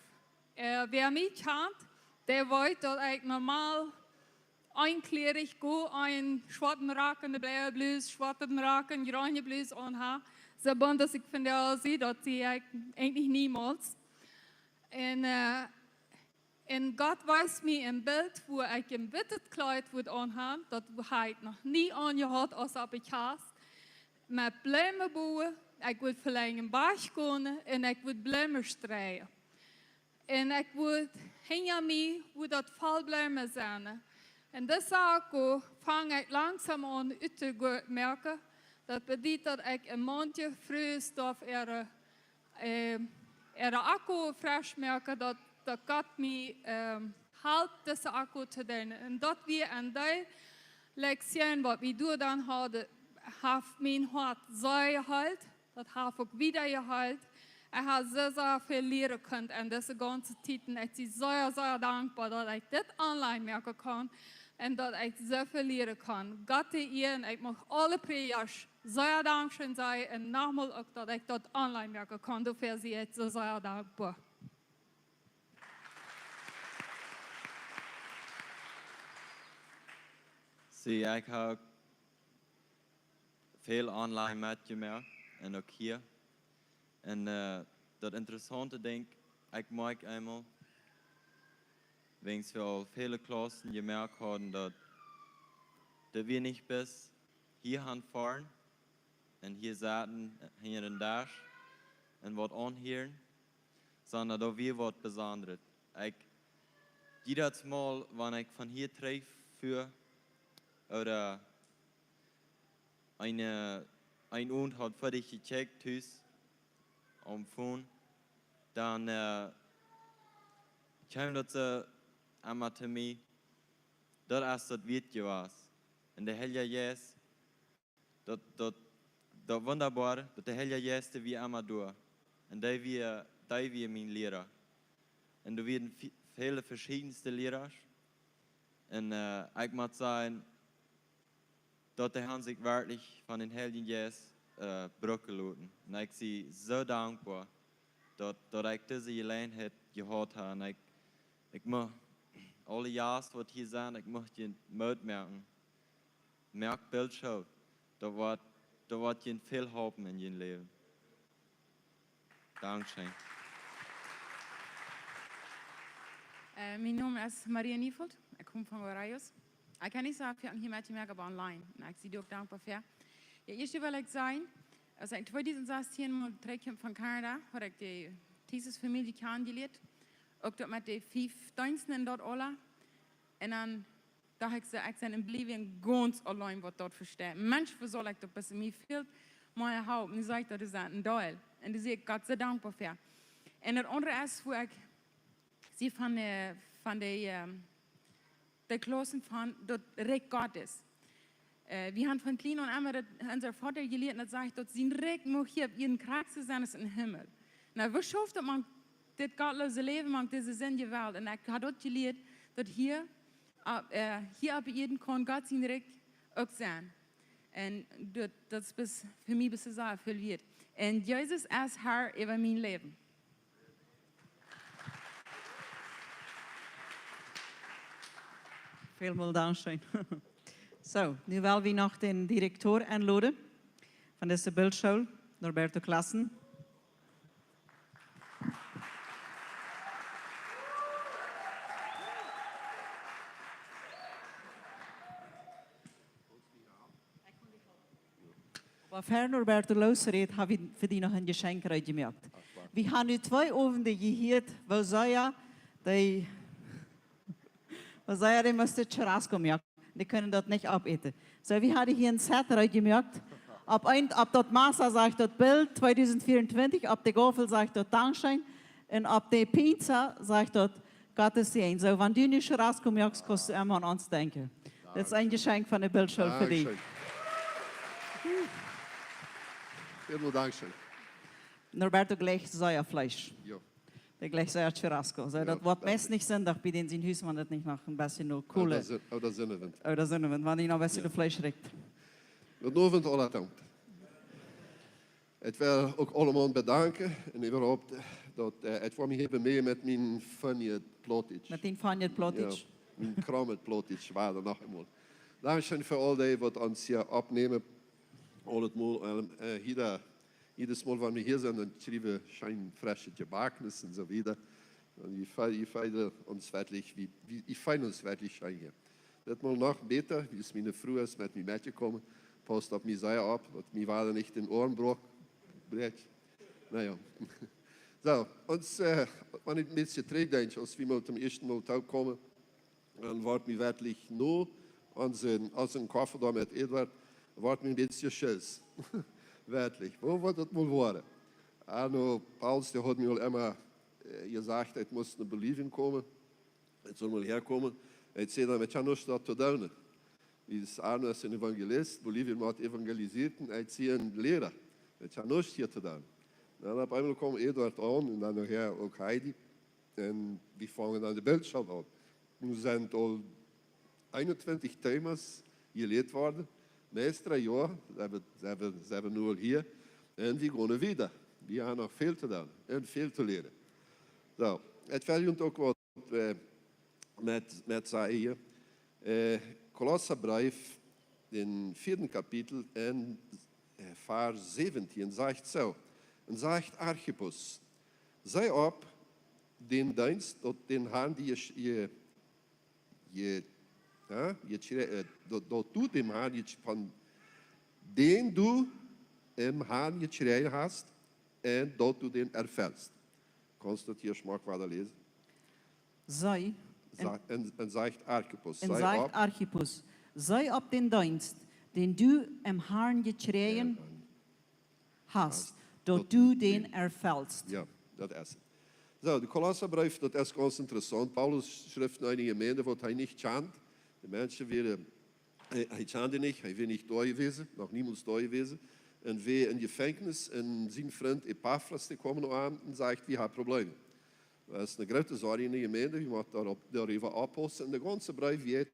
Äh, wäa mie kjant, dee weet, daut ekj normal eenkjleedich go, een schwoaten Rock, eene blaue Blus, schwoaten Rock, eene jrone Blus aun ha. Soo bunt aus ekj vondoag sie, daut sie ekj eejentlich niemols. Un, äh, un Gott wees mie een Bilt, wua ekj een wittet Kjleet wudd aun han, daut ha ekj noch nie aunjehaut, aus opp de Kjast. Met Bloomen bowen, ekj wudd velenjd een Bach gonen un ekj wudd Bloomen streien. Un ekj wudd hinja mie, wudd daut voll Bloomen sennen. Un dise Akku fang ekj langsom aun uttomoaken. Daut bediet, daut ekj een Maunt Frues doaf äare, äh, äare Akku fresch moaken, daut, daut Gott mie, ähm, halpt, dise Akku to doonen. Un daut wia een Deel Lektion, waut wie doa dan hauden, haft mien Hoat sea jeheelt. Daut haft uk wieda jeheelt. Ekj hab sea, sea väl lieren kunt en dise gaunze Tiet. Un ekj sie sea, sea dankboa, daut ekj dit online moaken kaun un daut ekj soo väl lieren kaun. Gott de Ea, un ekj mucht aule Prädjasch sea dankscheen sajen un nochmol uk, daut ekj daut online moaken kaun. Doafäa sie ekj sea, sea dankboa. See, ekj hab väl online metjemoakt un uk hia. Un, äh, daut interessaunte Dinkj, ekj moakj eemol, wiels wie aul väle Klaussen jemoakt hauden, daut, daut wie nich bloos hia han foaren un hia sitten hinja dän Desch un waut aunhieren, sonda daut wia waut Besondret. Ekj, jiedet Mol, wan ekj von hia trigjfua, ooda een, äh, een Owent haud fa die jekjikjt tus aum Phone, dan, äh, kjeem daut soo emma to mie, daut es daut wieet jewast. Un de Heilja Jeist, daut, daut, daut wundaboare, daut de Heilja Jeist wia emma doa. Un dee wia, dee wia mien Liera. Un doa wieren ve-, väle veschiedenste Lierasch. Un, äh, ekj mott sajen, daut dee han sikj werkjlich von dän Heiljen Jeist, äh, brucken loten. Un ekj sie soo dankboa, daut, daut ekj dise Jeläajenheit jehaut hab. Un ekj, ekj mucht aule Jast, waut hia sent, ekj mucht junt Moot moaken. Moakt Biltschool. Daut woat, daut woat junt väl halpen en jun Läwen. Dankscheen. Äh, mien Nomen es Maria Neufeld. Ekj kom von Guarulhos. Ekj kaun nich sajen, ekj hab hia metjemoakt, oba online. Un ekj sie doa uk dankboa fa. Jo, ieescht well ekj sajen, aus ekj tweedusent sastieen mol trigjkjeem von Kanada, haud ekj de Thesis Famielje kjanen jelieet. Uk daut met de fief Deensten un daut aules. Un dan docht ekj soo, ekj sie en Bolivien gaunz auleen, waut daut vesteit. Mensch, woo saul ekj daut best mie fält, mea Help. Nu sach ekj daut, daut es een Deel. Un doa sie ekj Gott soo dankboa fa. Un daut aundre es, wua ekj sie von de, von de, ähm, de Klaussen von daut Rikj Gottes. Äh, wie han von kjlien aun emma daut, onse Vodasch jelieet, daut sajcht, daut sien Rikj mucht hia opp Ieed krakjt soo sennen aus em Himmel. Nu, woo schauft daut, mank dit gottloose Läwen, mank dise sindje Welt? Un ekj hab daut jelieet, daut hia, äh, hia opp Ieed kaun Gott sien Rikj uk sennen. Un daut, daut es best, fa mie best sea väl wieet. Un Jesus es Herr äwa mien Läwen. Välmol dankscheen. Soo, nu well wie noch dän Direktor enloden von dise Biltschool, Norberto Klassen. Oba ea Norberto loosrät, hab wie fa die noch een Jeschenkj reed jemoakt. Wie han nu twee Owende jehieet, woo sea dee, woo sea dee musten Churrasco moaken. Dee kjennen daut nich oppäten. Soo, wie hauden hia een Set reed jemoakt. Opp een, opp daut Massa sajcht daut Bilt tweedusent veeauntwintich, opp de Gaufel sajcht daut Dankscheen un opp de Pizza sajcht daut Gottes Säajen. Soo, wan du nu Churrasco moakst, kaust du emma aun ons denkjen. Daut es een Jeschenkj von de Biltschool fa die. Dankscheen. Välmol dankscheen. Norberto jlikjt sea Fleesch. Jo. Dee jlikjt sea Churrasco. Soo, jo, daut woat dankscheen. Meist nich Sindach bie dän sien Hus, wan daut nich noch een bät no Kohle. Ooda Sin-, ooda Sinnewent. Ooda Sinnewent, wan dee noch een bät, jo, no Fleesch rikjt. Goodenoabend aulatoom. Ekj well uk aulemaun bedanken un äwahaupt daut, äh, ekj woa mie hia bemeejen met mien funny Plautdietsch. Met dien funny Plautdietsch. Jo, mien krommet Plautdietsch wada noch eemol. Dankscheen fa aul dee waut ons hia oppnämen. Aul daut Mol, ähm, äh, jieda, jiedet Mol wan wie hia sent, dan kjrie wie scheen fresche Jebaknis un soo wieda. Un wie fee-, wie feelen ons werkjlich, wie, wie, wie feelen ons werkjlich scheen hia. Dit Mol noch bäta, wiels miene Fru es met mie metjekomen, paust opp mie sea opp, daut mie wada nich dän Oarenbrock brakjt. Na jo. Soo, ons, äh, wan ekj een bät trigjdenkj, aus wie mol toom ieeschten Mol toopkjeemen, dan wort mie werkjlich nu, aus een, aus een Koffe doa met Eduard, wort mie een bät schwind. Werkjlich, woo woat daut mol woaren? Arno Pauls, dee haud mie aul emma, äh, jesajcht, ekj must no Bolivien komen. Ekj sull mol häakomen. Ekj säd dan, ekj hab nuscht doa to doonen. Wiels Arno es een Evangelist, Bolivien mott evangelisieren, ekj sie een Liera. Ekj hab nuscht hia to doonen. Dan opp eemol kjemt Eduard aun un dan nohäa uk Heidi. Un wie fungen dan de Bildschool aun. Nu sent aul eenuntwintich Themas jelieet worden. Meist dree Joa, sent wie, sent wie, sent wie nu aul hia. Un wie gonen wieda. Wie haben noch väl to doonen un väl to lieren. Soo, ekj well junt uk waut äh, met, met sajen hia. Äh, Kolossabreef, dän vieeden Kapitel un, äh, Varsch säwentieen sajcht soo: Un sajcht Archippus: See opp dän Deenst, daut dän Harn die je, je, je, jo, je, äh, daut, daut du dän Harn je, von dän du em Harn jekjräajen hast, un daut du dän erfellst. Kaust du daut hia schmock wada läsen? See, un, Sa-, un, un sajcht Archippus, un see sajcht opp. Archippus: See opp dän Deenst, dän du em Harn jekjräajen Jo, dan hast, hast, daut daut du du dän dän erfellst. Jo, daut es et. Soo, de Kolossabreef, daut es gaunz interessaunt. Paulus schrift no eene Jemeent, waut hee nich kjant. De Menschen wieren Hee, hee kjand dee nich, hee wia nich doa jewast, noch niemols doa jewast. Un wia em Jefenkjnis un sien Frint Epafras, dee kjeem no am un säd: "Wie haben Probleme." Daut es eene groote Sorj enne Jemeent, wie motten doaropp, doaräwa oppaussen. Un de gaunze Breef, woo hee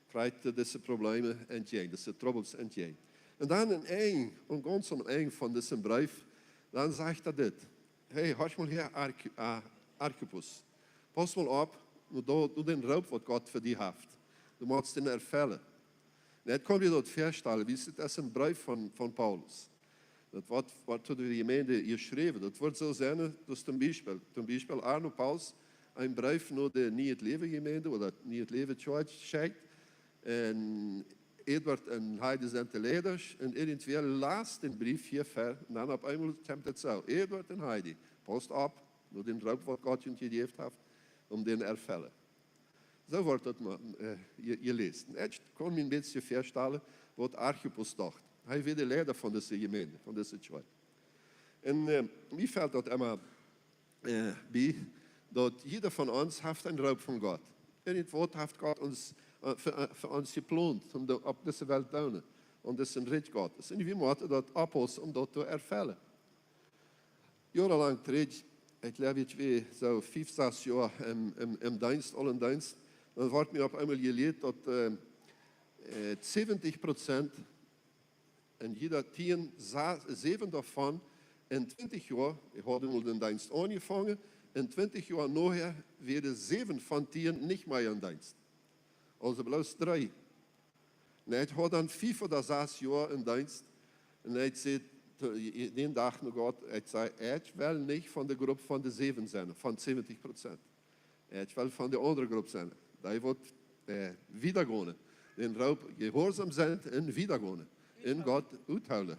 trakjt dise Probleme entjäajen, dise Trubbels entjäajen. Un dan aum Enj, un gaunz aum Enj von disen Breef, dan sajcht hee dit: "Hey, horch mol häa, Archi-, äh, Archippus. Pauss mol opp, nu doo, doo dän Roop, waut Gott fa die haft. Du motst dän erfellen." Un ekj kaun mie daut väastalen, wiels daut es een Breef von, von Paulus. Daut woat, woat to de Jemeent jeschräwen. Daut woat soo sennen, daut toom Biespel, toom Biespel Arno Pauls een Breef no de Niee Läwen Jemeent ooda Niee Läwen Church schekjt. Un Eduard un Heidi sent de Leida, un irjentwäa läst dän Breef hia ver, un dan opp eemol kjemt et soo: "Eduard un Heidi, pausst opp, no dän Roop, waut Gott junt jejäft haft, om dän erfellen." Soo woat daut mau, äh, je-, jeläst. Un ekj kaun mie een bät väastalen, waut Archippus docht. Hee wia de Leida von dise Jemeent, von dise Church. Un, äh, mie felt daut emma äh, bie, daut jieda von ons haft een Roop von Gott. Irjentwaut haft Gott ons, äh, fa, äh, fa ons jeplont, om de, opp dise Welt to doonen, om disen Rikj Gottes. Un wie motten daut oppaussen, om daut to erfellen. Joaren lang trigj, ekj jleew, ekj wia soo fief, sas Joa em, em, em Deenst, aul em Deenst, dan wort mie opp eemol jelieet, daut, äh, äh, säwentich Prozent un jieda tieen, sa-, säwen doavon en twintich Joa, ekj haud mol dän Deenst aunjefongen, en twintich Joa nohäa wieren säwen von tieen nich mea em Deenst. Aulsoo bloos dree. Un ekj haud dan fief ooda sas Joa em Deenst. Un ekj säd to, dän Dach no Gott, ekj säd: "Ekj well nich von de Grupp von de säwen sennen, von säwentich Prozent." Ekj well von de aundre Grupp sennen. Dee woat, äh, wieda gonen. Dän Roop jehuarsom sennen un wieda gonen. Un Gott uthoolen.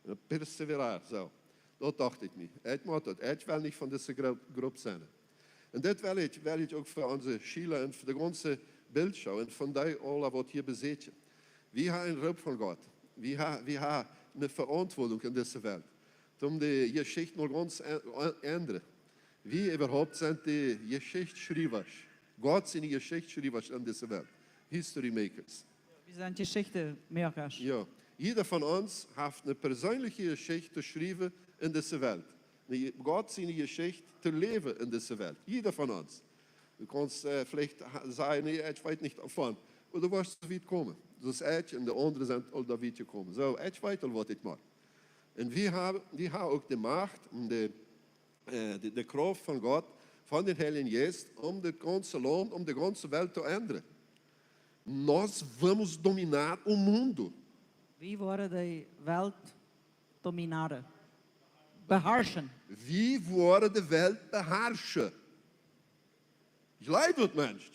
Un perseverar, soo. Daut docht ekj mie. Ekj mott daut. Ekj well nich von dise Gru-, Grupp sennen. Un dit well ekj, well ekj uk fa onse Schiela un fa de gaunze Bildschool un von dee aula, waut hia besitjen. Wie haben een Roop von Gott. Wie ha-, wie haben eene Veauntwuadunk en dise Welt. Om de Jeschicht mol gaunz en-, en-, endren. Wie äwahaupt sent de Jeschichtschriewasch. Gott siene Jeschichtschriewasch en dise Welt. History makers. Wie sent Jeschichtmoakasch. Jo. Jieda von ons haft eene perseenelje Jeschicht to schriewen en dise Welt. Eene Je-, Gott siene Jeschicht to läwen en dise Welt. Jieda von ons. Du kaust, äh, veleicht ha-, sajen: "Nä, ekj weet nich doavon." Oba du woascht soo wiet komen. Soo aus ekj un de aundre sent aul doa wiet jekomen. Soo, ekj weet aul, waut ekj mach. Un wie haben, wie haben uk de Macht un de, äh, de, de Krauft von Gott, von dän Heiljen Jeist, om daut gaunze Launt, om de gaunze Welt to endren. Nós vamos dominar o mundo. Wie woaren de Welt domineren. Beherrschen. Wie woaren de Welt beherrschen. Jleew daut, Mensch.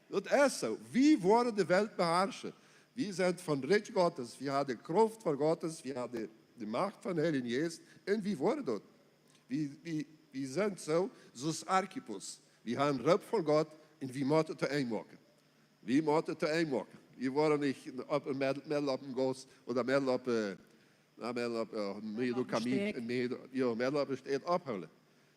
Daut es soo. Wie woaren de Welt beherrschen. Wie sent von Rikj Gottes, wie haben de Krauft von Gottes, wie haben de, de Macht von Heiljen Jeist. Un wie woaren daut. Wie, wie, wie sent soo, soo aus Archippus. Wie haben Roop von Gott un wie motten to Enj moaken. Wie motten to Enj moaken. Wie woaren nich opp, medden, medden opp dän Gauss ooda medden opp, äh, na, medden opp, äh, Medo Kamin, Medden opp de Städ. Meddo, jo, medden opp de Städ opphoolen.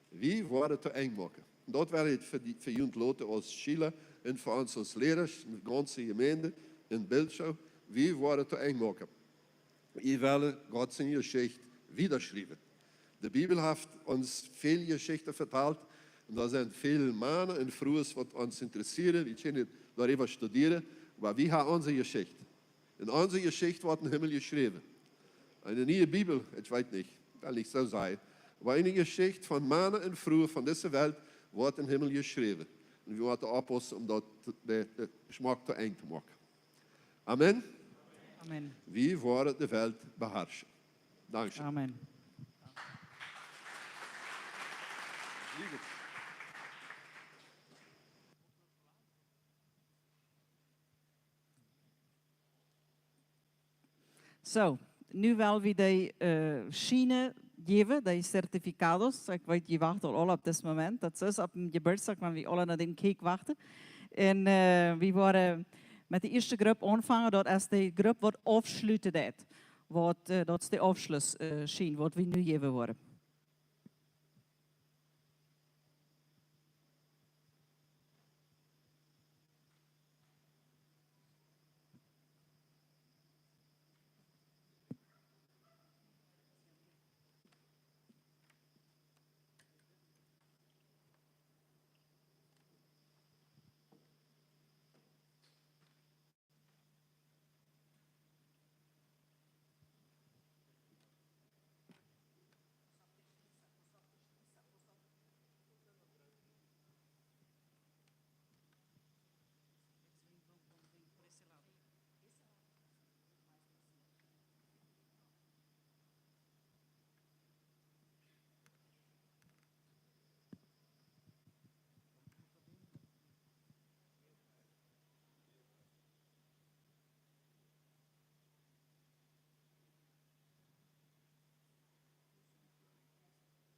Wie woaren to Enj moaken. Daut woat et fa dee, fa junt loten aus Schiela un fa ons aus Lierasch, de gaunze Jemeent en Bildschau. Wie woaren to Enj moaken. Wie wellen Gott siene Jeschicht wiedaschriewen. De Bibel haft ons väl Jeschichten vetalt. Un doa sent väl Mana un Frues, waut ons interessieren. Wie kjennen doaräwa studieren. Oba wie haben onse Jeschicht. Un onse Jeschicht woat em Himmel jeschräwen. Eene niee Bibel, ekj weet nich, well nich soo sennen. Oba eene Jeschicht von Mana un Frues von dise Welt woat em Himmel jeschräwen. Un wie motten oppaussen, om daut, de, de Schmack to Enj to moaken. Amen. Amen. Wie woaren de Welt beherrschen. Dankscheen. Amen. Soo, nu well wie dee, äh, Schienen jäwen, dee certificados. Ekj weet, jie wachten aul, aul opp dit Moment. Daut es opp dän Jeburtsdach, wan wie aule no dän Cake wachten. Un, äh, wie woaren met de ieeschte Grupp aunfangen. Daut es de Grupp, waut aufschluten deit. Waut, äh, daut es de Aufschluss, äh, Schien, waut wie nu jäwen woaren.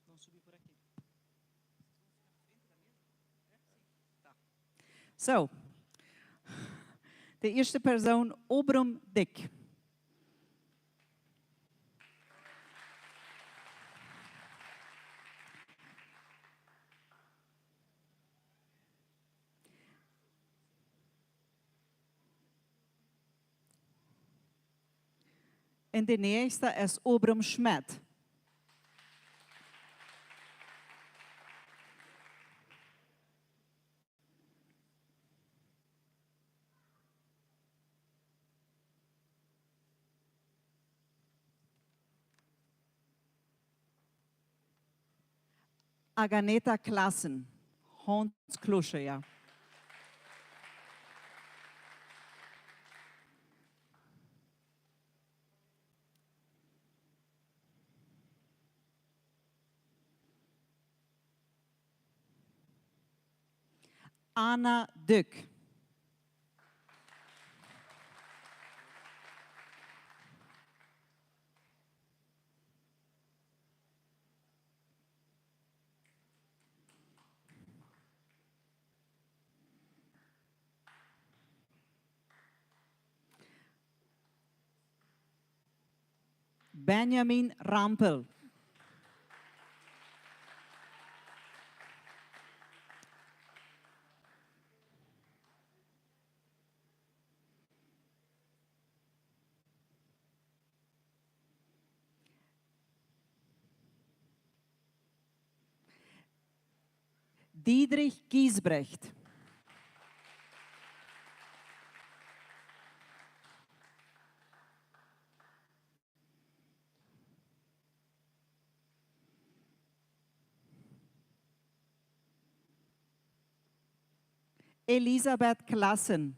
Vamos subir por aqui. Tá. Soo. De ieeschte Persoon, Obram Dyck. Un de näakjste es Obram Schmidt. Aganeta Klassen, Hans Klosche, jo. Anna Dyck. Benjamin Rampel. Diedrich Giesbrecht. Elisabeth Klassen.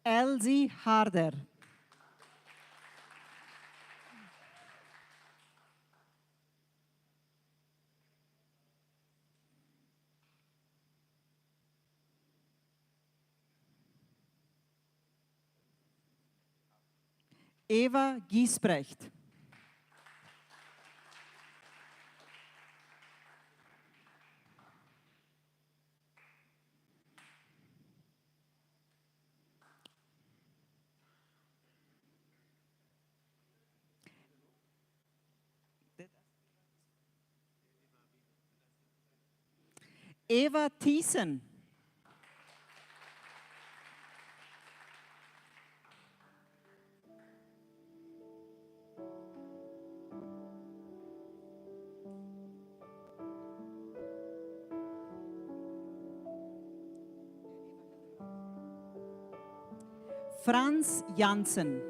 Elsie Harder. Eva Giesbrecht. Eva Thiessen. Franz Janssen.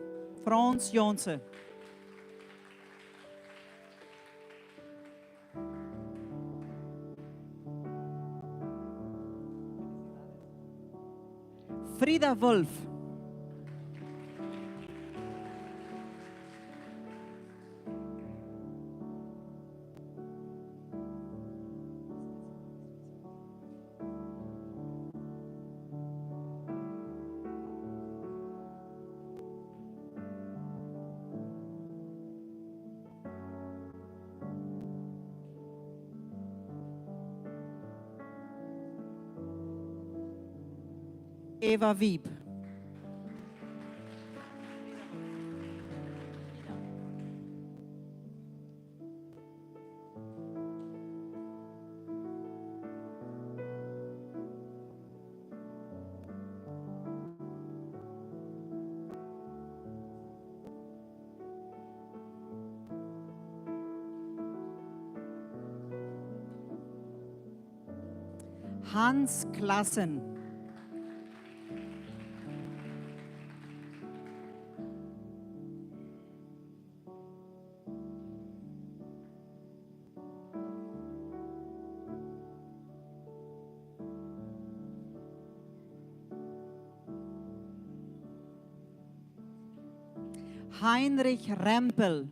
Franz Janssen. Frieda Wolf. Eva Wieb. Hans Klassen. Heinrich Rempel.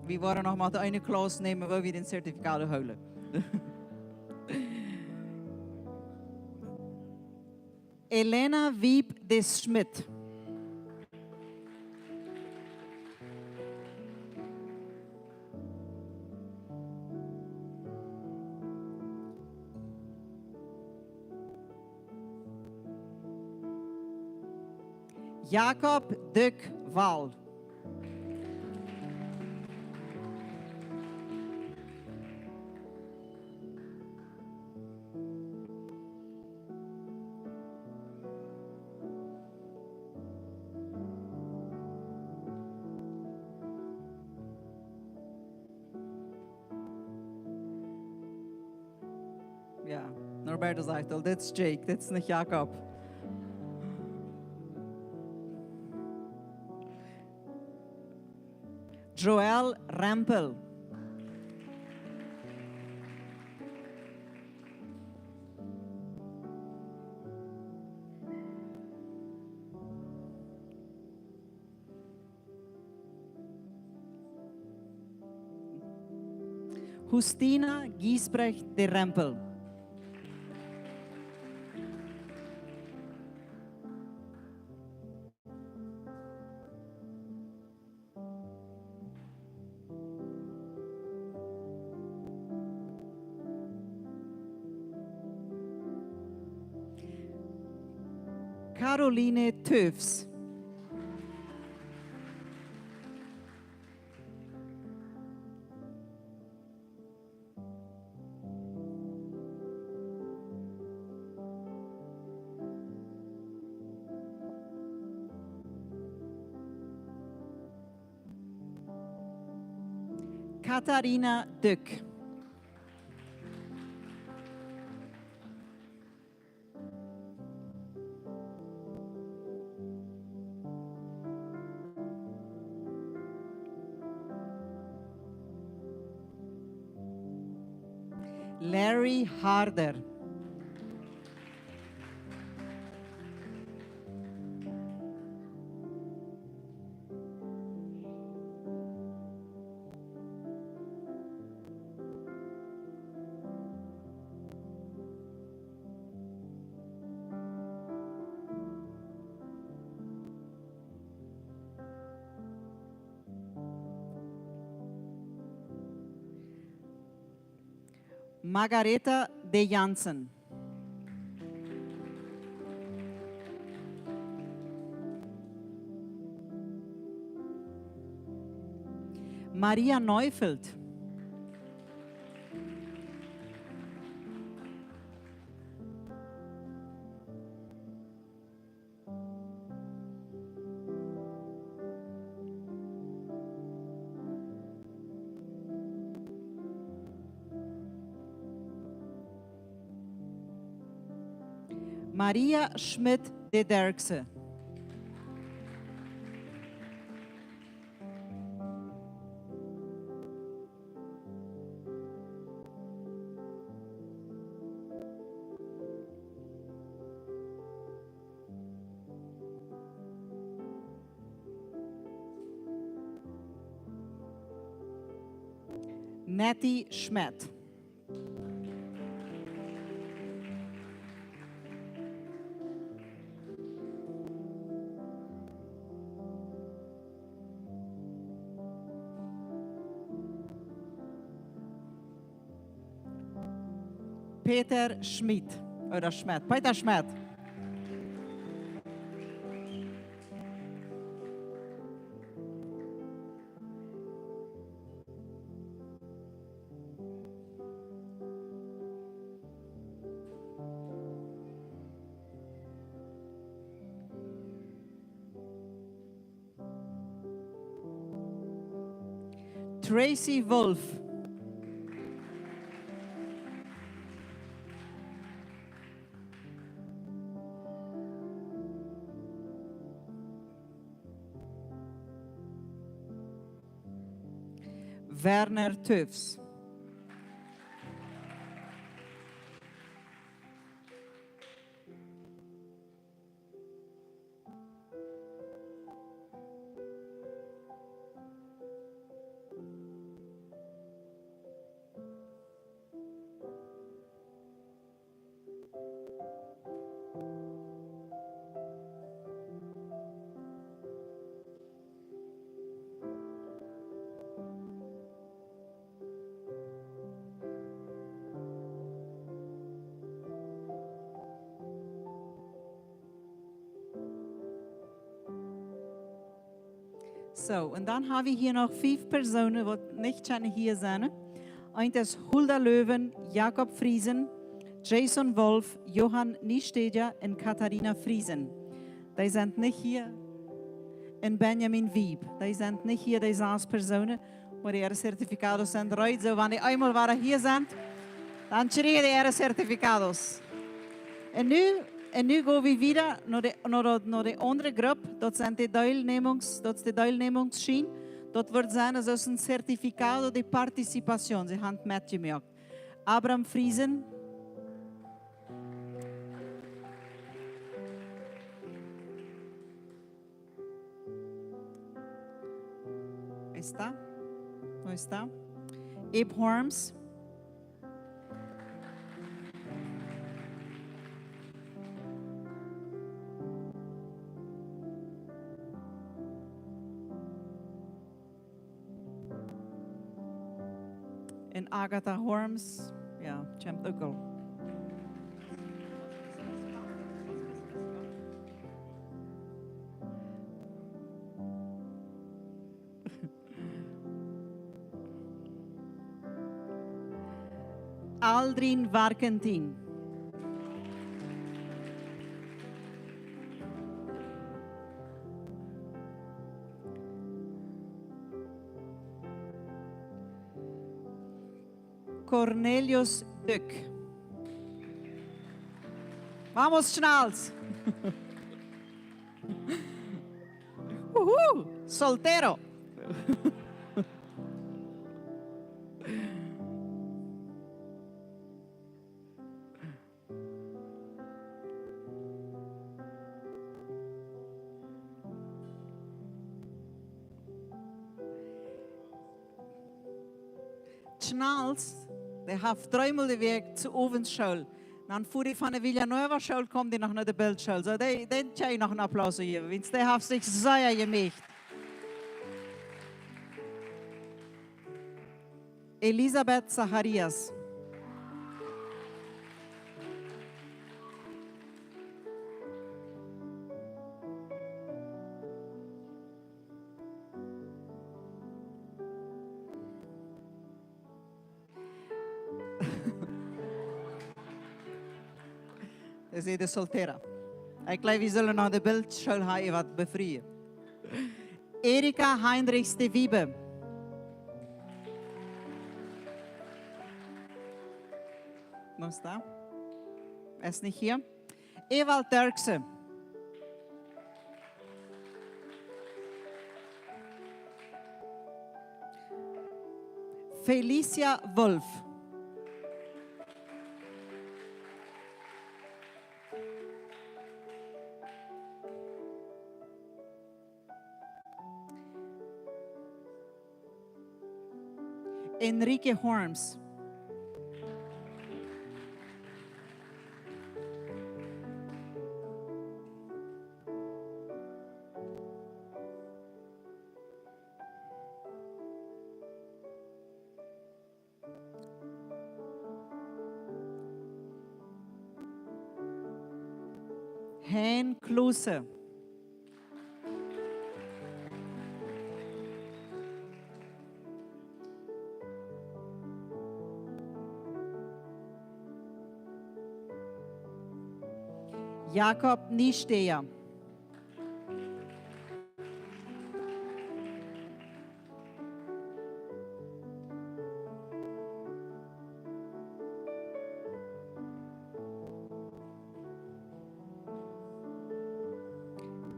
Wie woaren noch mau de eene Klauss nämen, wua wie dän Zertifikat holen. Elena Wieb de Schmidt. Jakob Dück Wall. Jo, Norberto sajcht aul, dit es Jake, dit es nich Jakob. Joël Rempel. Justina Giesbrecht de Rempel. Caroline Toews. Katharina Dück. Larry Harder. Margareta de Janssen. Maria Neufeld. Maria Schmidt de Derkse. Nettie Schmidt. Peter Schmidt, ooda Schmidt. Peter Schmidt. Tracy Wolf. Werner Tüfs. Soo, un dan hab wie hia noch fief Persoonen, waut nich kjennen hia sennen. Eent es Hulda Löwen, Jakob Friesen, Jason Wolf, Johann Niestedja un Katharina Friesen. Dee sent nich hia. Un Benjamin Wieb. Dee sent nich hia, dee sas Persoonen. Oba äare certificados sent reed, soo wan dee eemol wada hia sent, dan kjrieen dee äare certificados. Un nu, un nu go wie wieda no de, no de, no de aundre Grupp, daut sent de Deelnemungs-, daut es de Deelnemunksschien. Daut woat sennen, daut es een certificado de participación, see haben metjemoakt. Abraham Friesen. Ahí está. Ahí está. Abe Horms. Un Agatha Horms, jo, kjemt uk aul. Aldrin Warkentin. Cornelius Dück. Vamos, Schnals! Uhu, soltero! Schnals, dee haft dreemol de Wäakj to Owentsschool. Dan fua dee von de Villanueva School, kjemt dee noch no de Bildschool. Soo, dee, dän kjenn jie noch een Applaus jäwen, wiels dee haft sikj sea jemeecht. Elisabeth Zacharias. Dee es de soltera. Ekj jleew, wie sellen no de Bildschool gonen, waut befrieen. Erika Heinrichs de Wiebe. Wo es dee? Es nich hia. Ewald Derksen. Felicia Wolf. Enrique Horms. Hein Klose. Jakob Niesteja.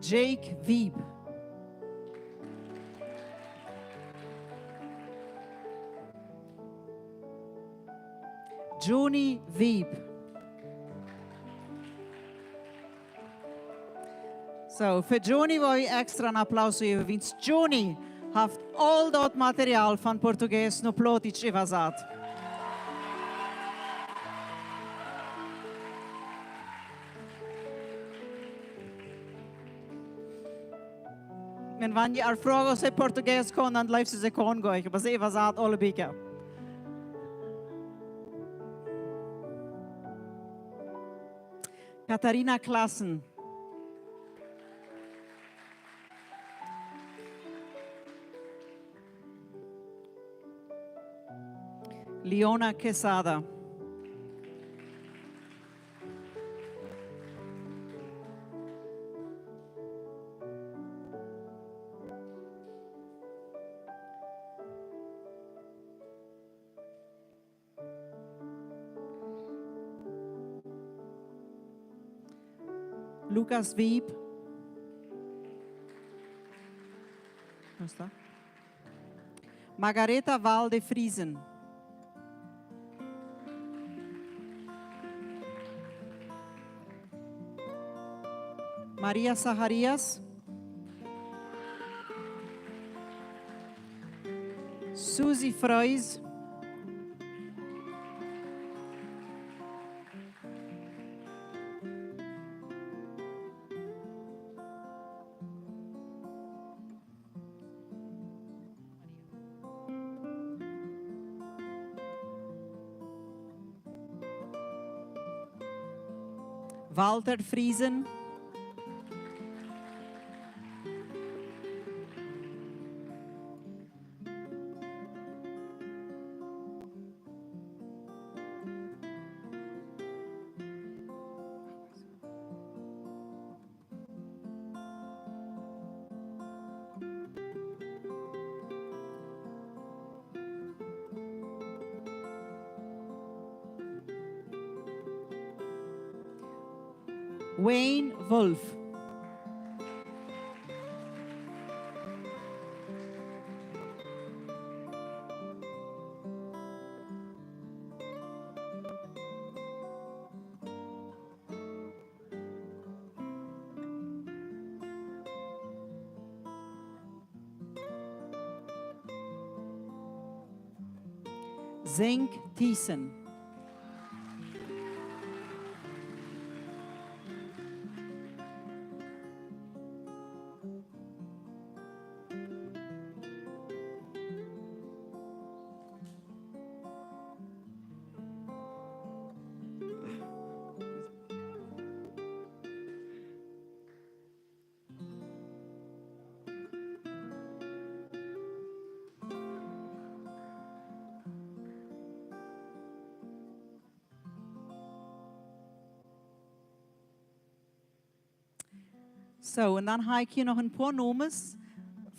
Jake Wiebe. Joni Wiebe. Soo, fa Joni well wie extra een Applaus jäwen, wiels Joni haft aul daut Material von Portugiesisch no Plautdietsch äwasat. Un wan jie äa froagt, aus see Portugiesisch kaun, dan jleew see, see kaun goanich, oba see äwasat aule Bieekja. Katharina Klassen. Leona Quesada. Lukas Wiebe. Wo es dee? Margareta Walde Friesen. Maria Zacharias. Susi Freus. Walter Friesen. Wayne Wolf. Zink Thiessen. Soo, un dan hab ekj hia noch een poa Nomes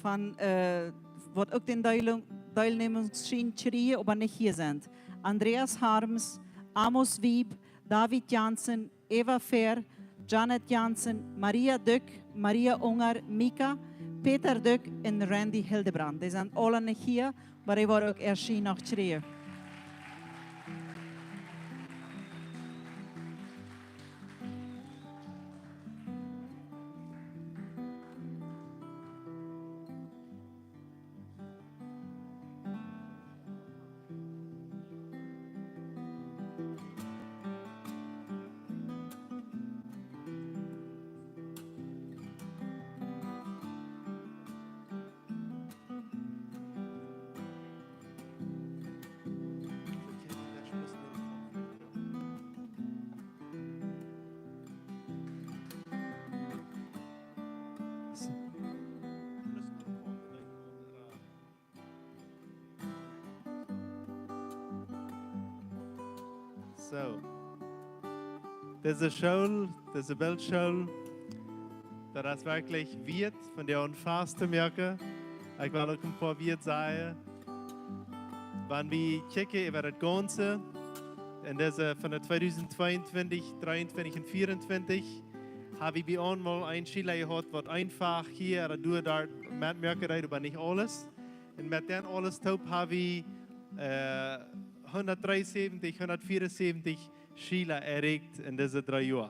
von, äh, waut uk dän Deel-, Deelnämungsschien kjrieen, oba nich hia sent. Andreas Harms, Amos Wieb, David Jansen, Eva Fehr, Janet Jansen, Maria Dück, Maria Unger, Mika, Peter Dück un Randy Hildebrand. Dee sent aule nich hia, oba dee woaren uk äa Schien noch kjrieen. Soo. Dise School, dise Bildschool, daut es werkjlich wieet von dee aunfast to moaken. Ekj well uk een poa Wieed sajen. Wan wie kjikjen äwa daut Gaunze, en dise von de tweedusent tweeuntwintich, dreeuntwintich un vieauntwintich, hab wie bie ons mol een Schiela jehaut, waut eenfach hia ooda doa doa metmoaken deed, oba nich aules. Un met dän aules toop hab wie, äh, hundatdreeunsäwentich, hundatvieaunsäwentich Schiela erreicht en dise dree Joa,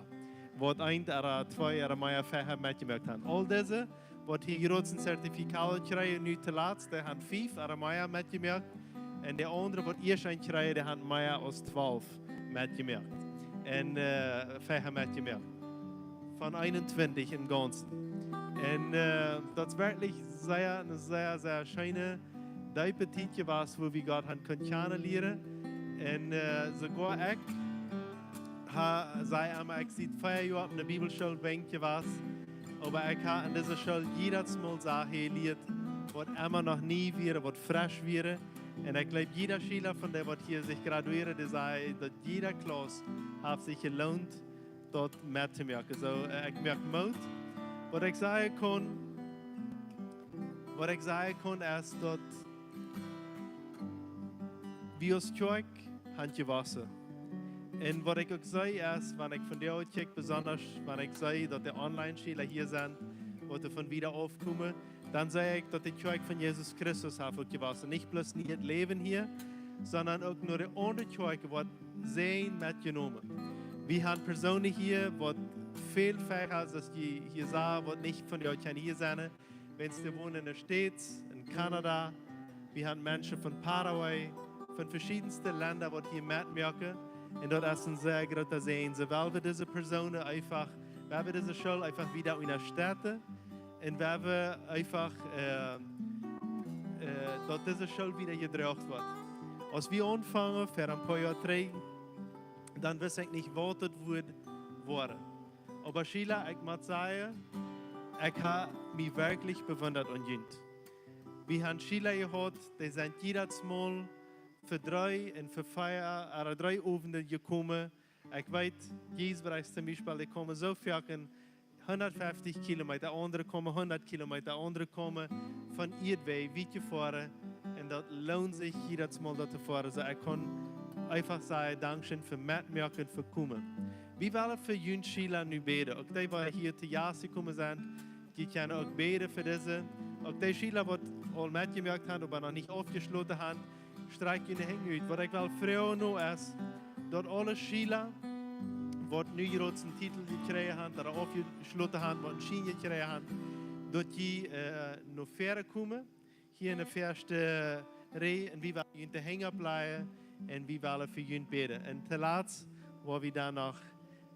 waut eent ooda twee ooda mea Fächa metjemoakt haben. Aul dise, waut hia jrods een Zertifikat kjrieen, nu toolatst, dee haben fief ooda mea metjemoakt. Un de aundre, waut ieescht eent kjrieen, dee haben mea aus twalf metjemoakt. Un, äh, Fächa metjemoakt. Von eenuntwintich em Gaunzen. Un, äh, daut es werkjlich sea, eene sea, sea scheene, deepe Tiet jewast, wua wie Gott haben kunnen kjanen lieren. Un, äh, soogoa ekj ha, saj emma, ekj sie vea Joa opp eene Bibelschool bie jewast. Oba ekj hab en dise School jiedet Mol Sachen jelieet, waut emma noch nie wieren, waut fresch wieren. Un ekj jleew, jieda Schiela von dee, waut hia sikj graduieren, dee säd, daut jieda Klauss haft sikj jeloont, daut mettomoaken. Soo, äh, ekj moak Moot. Waut ekj sajen kaun, waut ekj sajen kaun, es daut wie aus Kjoakj haben jewossen. Un waut ekj uk see es, wan ekj von dee Tiet kjikj, besonda wan ekj see, daut de Online-Schiela hia sent, waut doa von wieda aufkomen, dan see ekj, daut de Kjoakj von Jesus Christus haft uk jewossen. Nich bloos en äa Läwen hia, sonda uk no de aundre Kjoakjen, waut see metjenomen. Wie haben Persoonen hia, waut väl Fächa, aus jie hia sajen, waut nich von dee Tiet hia sent. Wiels dee wonen en de States, en Kanada. Wie haben Menschen von Paraguay, von veschiedne Lenda, waut hia metmoaken. Un daut es een sea groota Säajen. Soo well wie dise Persoonen eenfach, well wie dise School eenfach wieda unjastetten. Un well wie eenfach, äh, äh, daut dise School wieda jedroagen woat. Aus wie aunfungen, ver een poa Joa trigj, dan wist ekj nich, waut et wudd woaren. Oba Schiela, ekj mott sajen, ekj hab mie werkjlich bewundat aun junt. Wie haben Schiela jehaut, dee sent jiedet Mol fa dree un fa vea, ooda dree Owenten jekomen. Ekj weet, Giesbrechts toom Biespel, dee komen soo foaken hundatfeftich Kilometa, aundre komen hundat Kilometa, aundre komen von Ieedwäaj wiet jefoaren. Un daut loont sikj jiedet Mol doa to foaren. Soo, ekj kaun eenfach sajen, dankscheen fa metmoaken, fa komen. Wie wellen fa june Schüla nu bäden. Uk dee, waut hia to Jast jekomen sent, dee kjennen uk bäden fa dise. Uk dee Schüla, waut aul metjemoakt haben, oba noch nich aufjeschloten haben, strakjt june Henj ut. Waut ekj well froagen nu es, daut aule Schüla, waut nu jrods een Titel jekjräajen haben, daut aufjeschloten haben, waut een Schien jekjräajen haben, daut dee, äh, no väaren komen, hia enne ieeschte Rieej, un wie wellen june Henj oppläajen, un wie wellen fa june bäden. Un toolatst woa wie dan noch,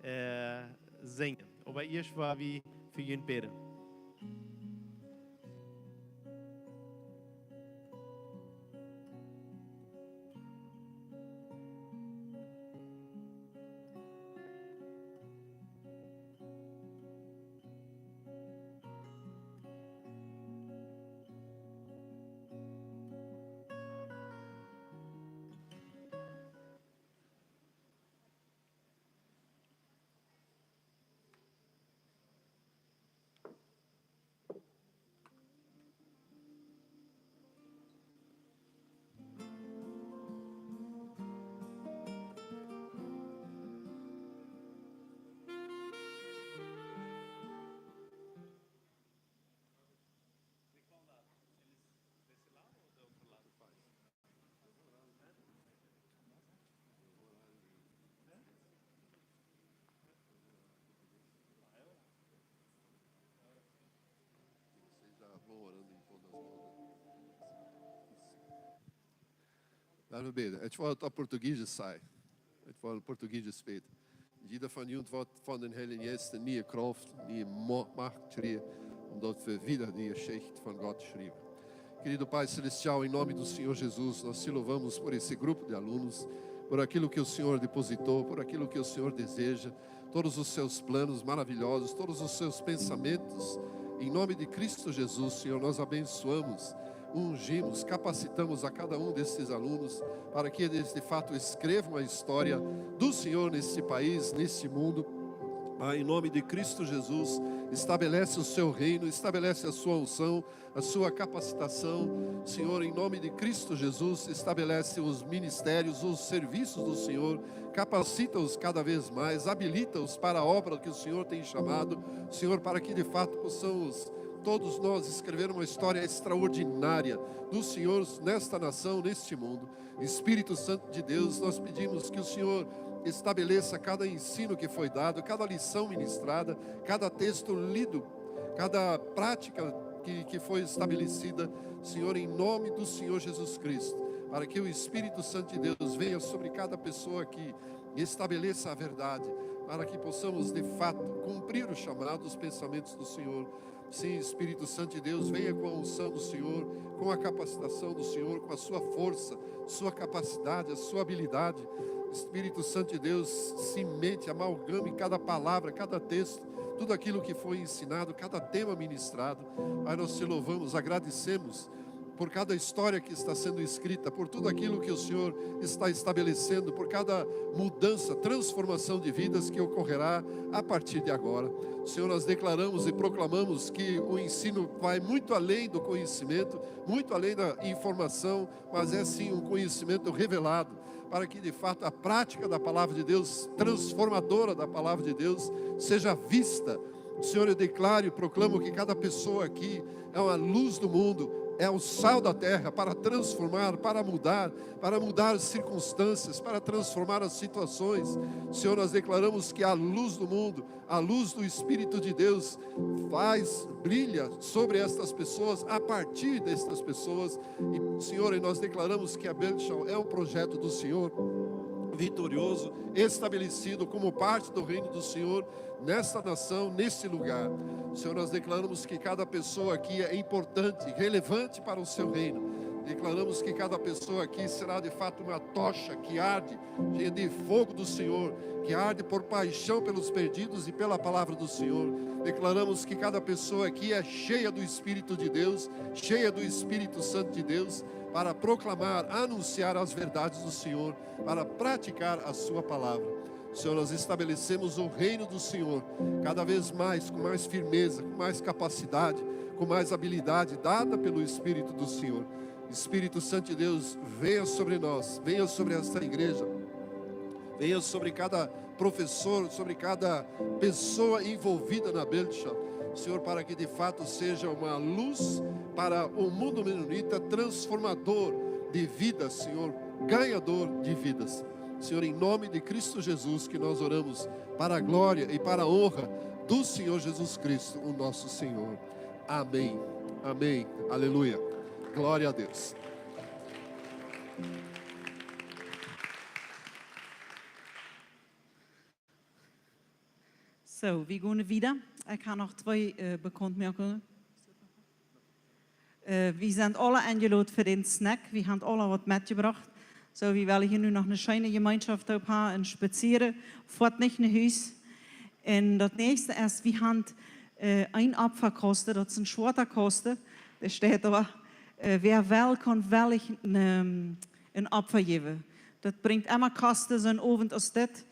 äh, sinjen. Oba ieescht woa wie fa june bäden. Laten we bidden. Ekj woa daut opp Portugiesisch sajen. Ekj woa opp Portugiesisch bäden. Jieda von junt woat von dän Heiljen Jeist eene niee Krauft, niee Mo-, Macht kjrieen, om daut wie wieda de Jeschicht von Gott schriewen. Querido Pai Celestial, em nome do Senhor Jesus, nós te louvamos por esse grupo de alunos, por aquilo que o Senhor depositou, por aquilo que o Senhor deseja, todos os seus planos maravilhosos, todos os seus pensamentos. Em nome de Cristo Jesus, Senhor, nós abençoamos, ungimos, capacitamos a cada um desses alunos para que eles, de fato, escrevam a história do Senhor nesse país, nesse mundo. Pai, em nome de Cristo Jesus, estabelece o seu reino, estabelece a sua unção, a sua capacitação. Senhor, em nome de Cristo Jesus, estabelece os ministérios, os serviços do Senhor, capacita-os cada vez mais, habilita-os para a obra que o Senhor tem chamado, Senhor, para que de fato possamos todos nós escrever uma história extraordinária do Senhor nesta nação, neste mundo. Espírito Santo de Deus, nós pedimos que o Senhor estabeleça cada ensino que foi dado, cada lição ministrada, cada texto lido, cada prática que, que foi estabelecida, Senhor, em nome do Senhor Jesus Cristo, para que o Espírito Santo de Deus venha sobre cada pessoa aqui e estabeleça a verdade, para que possamos, de fato, cumprir o chamado, os pensamentos do Senhor. Sim, Espírito Santo de Deus, venha com a unção do Senhor, com a capacitação do Senhor, com a sua força, sua capacidade, a sua habilidade. Espírito Santo de Deus, cimente, amalgame cada palavra, cada texto, tudo aquilo que foi ensinado, cada tema ministrado. Pai, nós te louvamos, agradecemos por cada história que está sendo escrita, por tudo aquilo que o Senhor está estabelecendo, por cada mudança, transformação de vidas que ocorrerá a partir de agora. Senhor, nós declaramos e proclamamos que o ensino vai muito além do conhecimento, muito além da informação, mas é sim um conhecimento revelado, para que de fato a prática da palavra de Deus, transformadora da palavra de Deus, seja vista. Senhor, eu declaro e proclamo que cada pessoa aqui é uma luz do mundo, é o sal da terra para transformar, para mudar, para mudar as circunstâncias, para transformar as situações. Senhor, nós declaramos que a luz do mundo, a luz do Espírito de Deus faz, brilha sobre estas pessoas, a partir destas pessoas. E, Senhor, e nós declaramos que a Belchão é um projeto do Senhor, vitorioso, estabelecido como parte do reino do Senhor nesta nação, neste lugar. Senhor, nós declaramos que cada pessoa aqui é importante, relevante para o seu reino. Declaramos que cada pessoa aqui será de fato uma tocha que arde, cheia de fogo do Senhor, que arde por paixão pelos perdidos e pela palavra do Senhor. Declaramos que cada pessoa aqui é cheia do Espírito de Deus, cheia do Espírito Santo de Deus, para proclamar, anunciar as verdades do Senhor, para praticar a sua palavra. Senhor, nós estabelecemos o reino do Senhor cada vez mais, com mais firmeza, com mais capacidade, com mais habilidade dada pelo Espírito do Senhor. Espírito Santo de Deus, venha sobre nós, venha sobre esta igreja, venha sobre cada professor, sobre cada pessoa envolvida na Belshazzar, Senhor, para que de fato seja uma luz para o mundo menonita, transformador de vidas, Senhor, ganhador de vidas. Senhor, em nome de Cristo Jesus que nós oramos para a glória e para a honra do Senhor Jesus Cristo, o nosso Senhor. Amém. Amém. Aleluia. Glória a Deus. Soo, wie gonen wieda. Ekj hab noch twee, äh, Bekauntmoakungen. Äh, wie sent aule enjelot fa dän Snack. Wie haben aule waut metjebrocht. Soo, wie wellen hia nu noch eene scheene Jemeenschoft opp haben un spazieren. Foat nich no Hus. Un daut näakjste es, wie haben, äh, een Opfakasten, daut es een schwoata Kasten. Doa steit doa, äh, wäa well, kaun wellich een, een Opfa jäwen. Daut brinjt emma Kosten, soon Owent aus dit.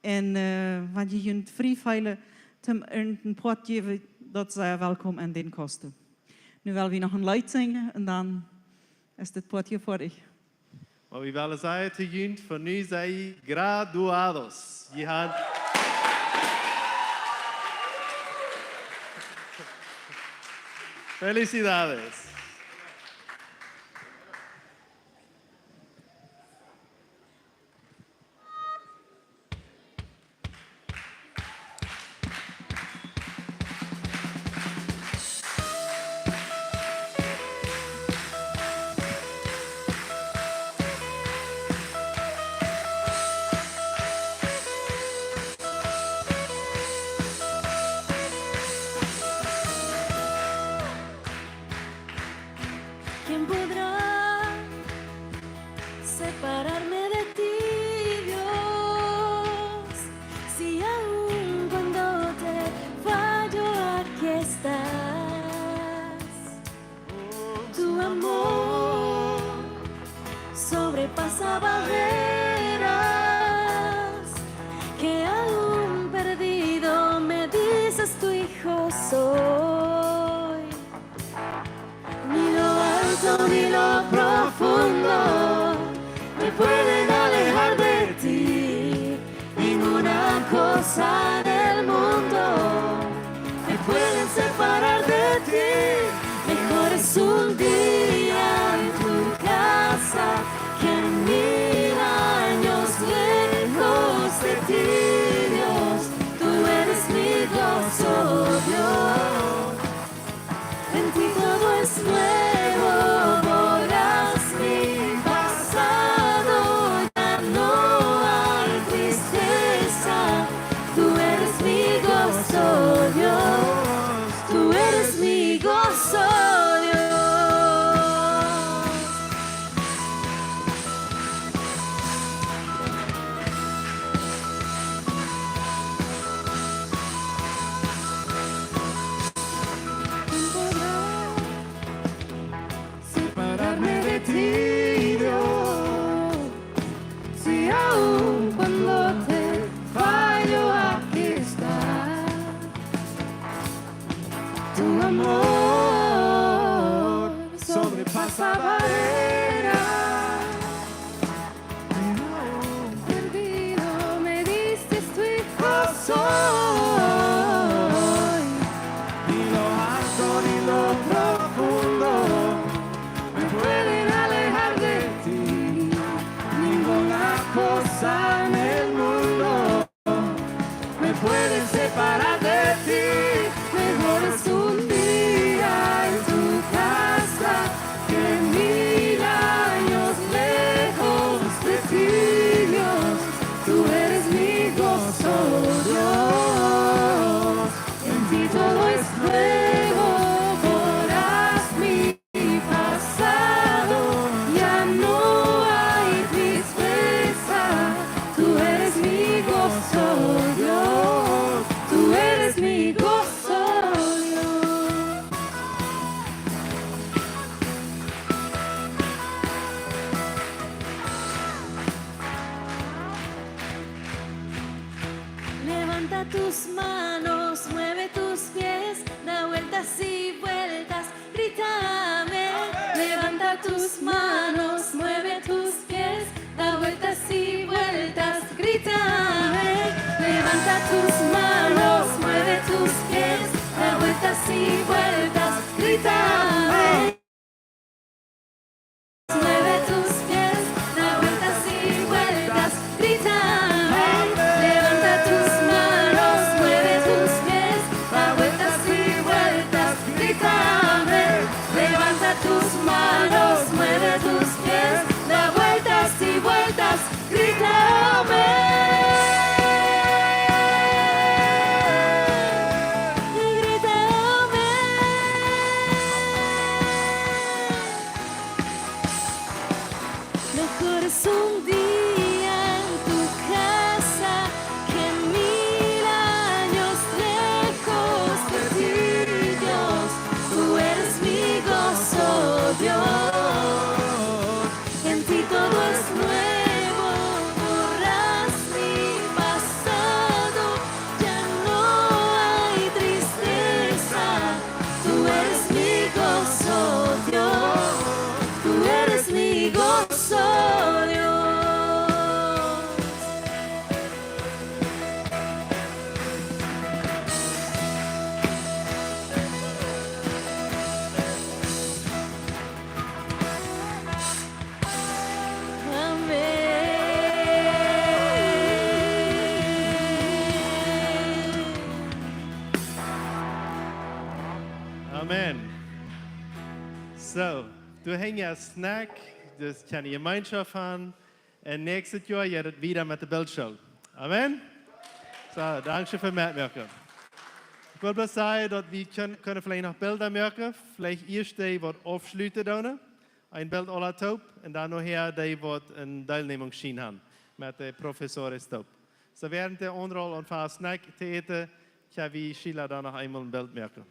Un, äh, wan jie junt frie feelen, toom irjent een Poat jäwen, daut es sea welkom aun dän Kasten. Nu well wie noch een Leet sinjen un dan es dit Poat hia foadich. Oba wie wellen sajen to junt, von nu sent jie graduados. Jie haben Felicidades. ¿Quién podrá separarme de ti, Dios? Si aun cuando te fallo, aquí estás. Tu amor sobrepasa barreras, que aun perdido me dices: "Tu hijo soy". Ni lo alto ni lo profundo me pueden alejar de ti. Ninguna cosa en el mundo me pueden separar de ti. Mejor es un día en tu casa que mil años lejos de ti, Dios. Tú eres mi gozo, Dios. En ti todo es nuevo, borras mi pasado, ya no hay tristeza. Tú eres mi gozo, Dios. Tú eres mi gozo, Dios. Separarme de ti, Dios. Si aun cuando te fallo, aquí estás. Tu amor sobrepasa barreras. Perdido me diste, tu hijo soy. Ni lo alto ni lo profundo me pueden alejar de ti. Ninguna cosa en el mundo me puede separar de ti. Mejor es un día en tu casa que mil Amen. Soo, doa hinjen es Snack, daut kjenn jie Jemeenschoft han. Un näakjstet Joa jeit et wieda met de Bildschool. Amen. Soo, dankscheen fa metmoaken. Ekj wull bloos sajen, daut wie kjenn, kjennen veleicht noch Bilda moaken. Veleicht ieescht dee, waut aufschluten doonen. Een Bilt aula toop un dan nohäa dee, waut een Deelnämungsschien han met de profesores toop. Soo, wäarent de aundre aul aunfangen Snack to äten, kjenn wie Sheila dan noch eemol een Bilt moaken.